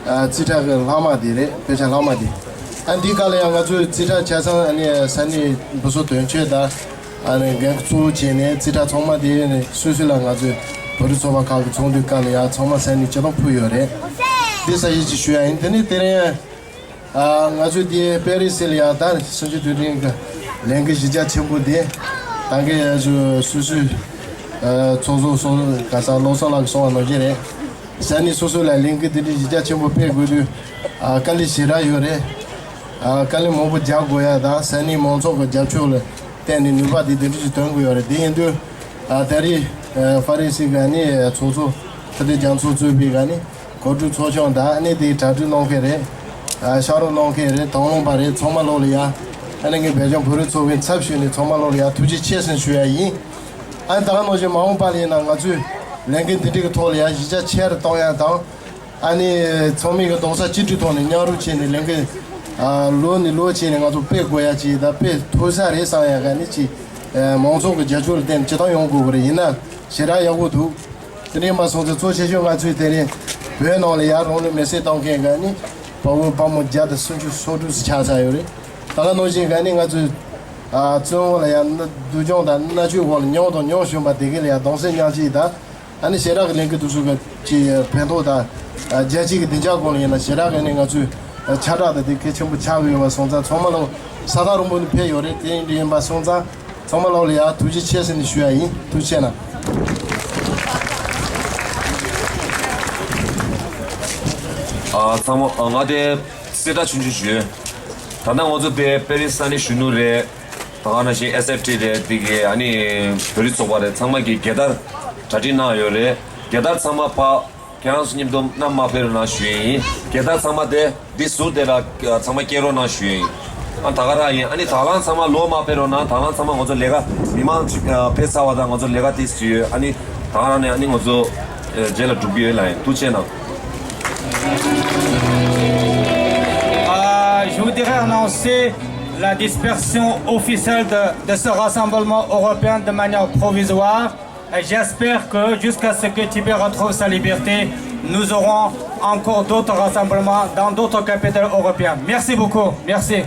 རྩིས་ཁྲ་གི་ལྷག་མ་དེ་རེད། དཔེ་ཆ་ལྷག་མ་དེ། ཨ་འདིའི་སྐབས་ལ་ཡང་ང་ཚོས་རྩིས་ཁྲ་ཆ་ཚང་ཨ་ནི་ས་གནས་བུ་གསོ་དོན་གཅོད་དང་། ཨ་ནི་འགན་འཁུར་གཙོ་བོ་བྱས་ནས་རྩིས་ཁྲ་ཚང་མ་དེ་ནི་སོ་སོ་ལ་ང་ཚོས་བོད་རིགས་ཚོགས་པ་ཁག་གི་ཚོགས་འདུའི་སྐབས་ལ་ཡང་ཚང་མ་ས་གནས་སྤྱི་བཏང་ཕུལ་ཡོད་རེད། འདི་གསལ་བཤད་ཅིག་ཞུ་ཡ་ཡིན། དེ་ནི་དེ་རིང་ཨ་ང་ཚོས་དེ་པེ་རི་སི་ལ་ཡང་ད་གསུམ་བཅུ་དུས་དྲན་གྱི་ལས་འགུལ་གཞི་རྒྱ་ཆེན་པོ་དེ་ད་གིན་ང་ཚོས་སོ་སོའི་ཚོགས་གཙོ་སོ་ག་ས་བློ་བཟང་ལགས་ཀྱིས་གསུངས་པ་ནང་བཞིན་རེད། ས་གནས་སོ་སོ་ལ་ལས་འགུལ་དེ་འདྲའི་གཞི་རྒྱ་ཆེན་པོ་སྤེལ་དགོས་དུས་ཨ་དཀའ་ལས་ཞེ་དྲག་ཡོད་རེད། ཨ་དཀའ་ལས་མང་པོ་རྒྱག་དགོས་ཡ་དང་ས་གནས་མང་ཚོགས་ཀྱི་རྒྱབ་སྐྱོར་ལ་བརྟེན་ནས་ནུས་པ་དེ་དེ་འདྲ་ཞིག་ཐོན་དགོས་ཡོད་རེད། དེ་ཡིན་དུས་ཨ་ད་རེས་ཨ་ཧྥ་རན་སི་གི་ཨ་ནི་ཚོགས་གཙོ་ཐུབ་བསྟན་རྒྱ་མཚོ་གཙོས་པའི་ཨ་ནི་གོ་སྒྲིག་ཚོགས་ཆུང་དང་ཨ་ནི་དེའི་གྲ་སྒྲིག་གནང་མཁན་རེད། ཨ་ཤག་རོགས་གནང་མཁན་རེད། དང་བླངས་པ་རེད། ཚང་མ་ལོག་ལ་ཡ། ཨ་ནི་ངས་བོད་ལྗོངས་བོད་རིགས་ཚོགས་པའི་ཚབ་ཞུས་ནས་ཚང་མ་ལོག་ལ་ཡ་ཐུགས་རྗེ་ཆེ་ཟེར་ཞུ་ཡ་ཡིན། ཨ་ནི་ད་ག་ནང་བཞིན་མ་འོངས་པ་ལ་ཡིན་ན་ང་ཚོས་ལས་འགུལ་འདི་འདྲའི་གི་ཐོག་ལ་ཡ་གཞི་རྒྱ་ཆེ་རུ་གཏོང་ཡ་དང་། ཨ་ནི་ཚང་མས་གི་རྡོག་རྩ་གཅིག་སྒྲིལ་ཐོག་ནས་མཉམ་རུབ་བྱས་ནས་ལས་འགུལ་ཨ་ལོ་ནས་ལོ་བྱས་ནས་ང་ཚོ་སྤེལ་དགོས་ཡ་ཅིག་དང་སྤེལ་ཐུབ་ས་རེད་བསམ་ཡ་ག་ནི་ཅིག་ཨ་མང་ཚོགས་ཀྱི་རྒྱབ་སྐྱོར་ལ་བརྟེན་ནས་སྤྱིར་བཏང་ཡོང་དགོས་གི་རེད། ཡིན་ན་ཞེ་དྲག་ཡག་པོ་འདུག་དེ་འདྲ་ཡིན་པ་སོང་ཙང་གཙོ་ཆེ་ཤོས་ང་ཚོས་དེ་རིང་བོད་ནང་ལ་ཡ་རང་ལུས་མེར་སྲེག་གཏོང་མཁན་ག་ནི་དཔའ་བོ་དཔའ་མོ་བརྒྱ་དང་སུམ་ཅུ་སོ་དྲུག་ཙམ་ཆགས་ཚར་ཡོད་རེད། ད་ག་ནང་བཞིན་ག་ནི་ང་ཚོས་ཨ་བཙོན་འོག་ལ་ཡ་སྡུག་སྦྱོང་དང་མནར་གཅོད་འོག་ལ་མྱོང་དང་མྱོང་བཞིན་པ་དེ་ག་ལ་ཡ་གདུང་སེམས་མཉམ་སྐྱེད་དང་། ཨ་ནི་ཞེ་དྲག་གི་ལས་འགུལ་དེ་ཚོ་གི་ཕན་ཐོགས་དང་། རྒྱལ་སྤྱི་གི་བདེ་འཇགས་སྐོར་ལ་ཡིན་ན་ཞེ་དྲག་གི་ནི་ང་ཚོས་ཁྱབ་བསྒྲགས་དང་དེ་གལ་ཆེན་པོ་ཆགས་ཀྱི་ཡོད་པ་སོང་ཙང་ཚང་མ་ལོག་ས་ཐག་རིང་པོ་ནས་ཕེབས་ཡོད་རེད། དེ་ཡིན་དུས་ཡིན་པ་སོང་ཙང་ཚང་མ་ལོག་ལ་ཡ་ཐུགས་རྗེ་ཆེ་ཟེར་ནས་ཞུ་ཡ་ཡིན། ཐུགས་རྗེ་ཆེ་གནང་། ཨ་ཚང་མ་ཨ་ང་དེ་གསལ་བསྒྲགས་ཆུང་ཆུང་ཞུ། ད་ལྟ་ང་ཚོ་དེ་པེ་རི་ས་གནས་གཞོན་ནུ་རེད། ད་ག་ནང་བཞིན་ཨེས་ཨེཕ་ཊི་རེད། འདི་གའི་ཨ་ནི་བོད་རིགས་ཚོགས་པ་རེད། ཚང་མ་གིས་རྒྱལ་དར་གྲ་སྒྲིག་གནང་ཡོད་རེད། རྒྱལ་དར་ཚང་མ་ཕ་ཁྱེད་རང་ཚོ་མཉམ་དུ་མནའ་མ་ཕེབས་རོགས་གནང་ཞུ་ཡ་ཡིན། རྒྱལ་དར་ཚང་མ་དེ་འདི་ཟུར་དེ་ལ་ཚང་མ་སྐྱེལ་རོགས་གནང་ཞུ་ཡ་ཡིན། ཨ་ད་ག་རང་ཡིན། ཨ་ནི་དང་བླངས་ཚང་མ་ལོག་མ་ཕེབས་རོགས་གནང་། དང་བླངས་ཚང་མ་ང་ཚོ་ལས་ཀ་མི་མང་ཕེབས་ཚར་བ་དང་ང་ཚོ་ལས་ཀ་དེ་ཞུ་ཡོད། ཨ་ནི་དང་བླངས་ནས་ཨ་ནི་ང་ཚོ་རྗེས་ལ་འགྲུབ་ཀྱི་ཡོད་ལ་ཡིན། ཐུགས་རྗེ་གནང་། Ah, je voudrais annoncer la dispersion officielle de, de ce rassemblement européen de manière provisoire. Et j'espère que jusqu'à ce que Tibet retrouve sa liberté, nous aurons encore d'autres rassemblements dans d'autres capitales européennes. Merci beaucoup. Merci.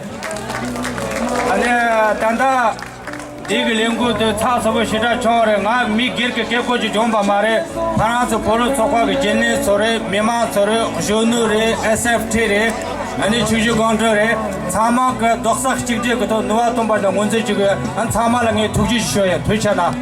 ཨ་ནི་ད་ལྟ་འདི་གི་ལས་འགུལ་དེ་ཚགས་ཚུད་པོ་ཞེ་དྲག་བྱུང་བ་རེད། ང་མི་སྒེར་གྱི་སྐད་ཆ་ཅིག་བྱུང་བ་མ་རེད། ཕ་རན་སི་བོད་རིགས་ཚོགས་པ་གི་རྒྱུན་ལས་ཚོ་རེད། མི་མང་ཚོ་རེད། གཞོན་ནུ་རེད། ཨེས་ཨེཕ་ཊི་རེད། ཨ་ནི་ཆུ་བཞི་སྒང་དྲུག་རེད། ཚང་མ་གི་རྡོག་རྩ་གཅིག་སྒྲིལ་གི་ཐོག་ནུས་པ་བཏོན་པ་དང་ངོས་འཛིན་བྱེད་དགོས། ཨ་ཚང་མ་ལ་ངས་ཐུགས་རྗེ་ཆེ་ཞུ་ཡ། ཐུགས་རྗེ་ཆེ་གནང་།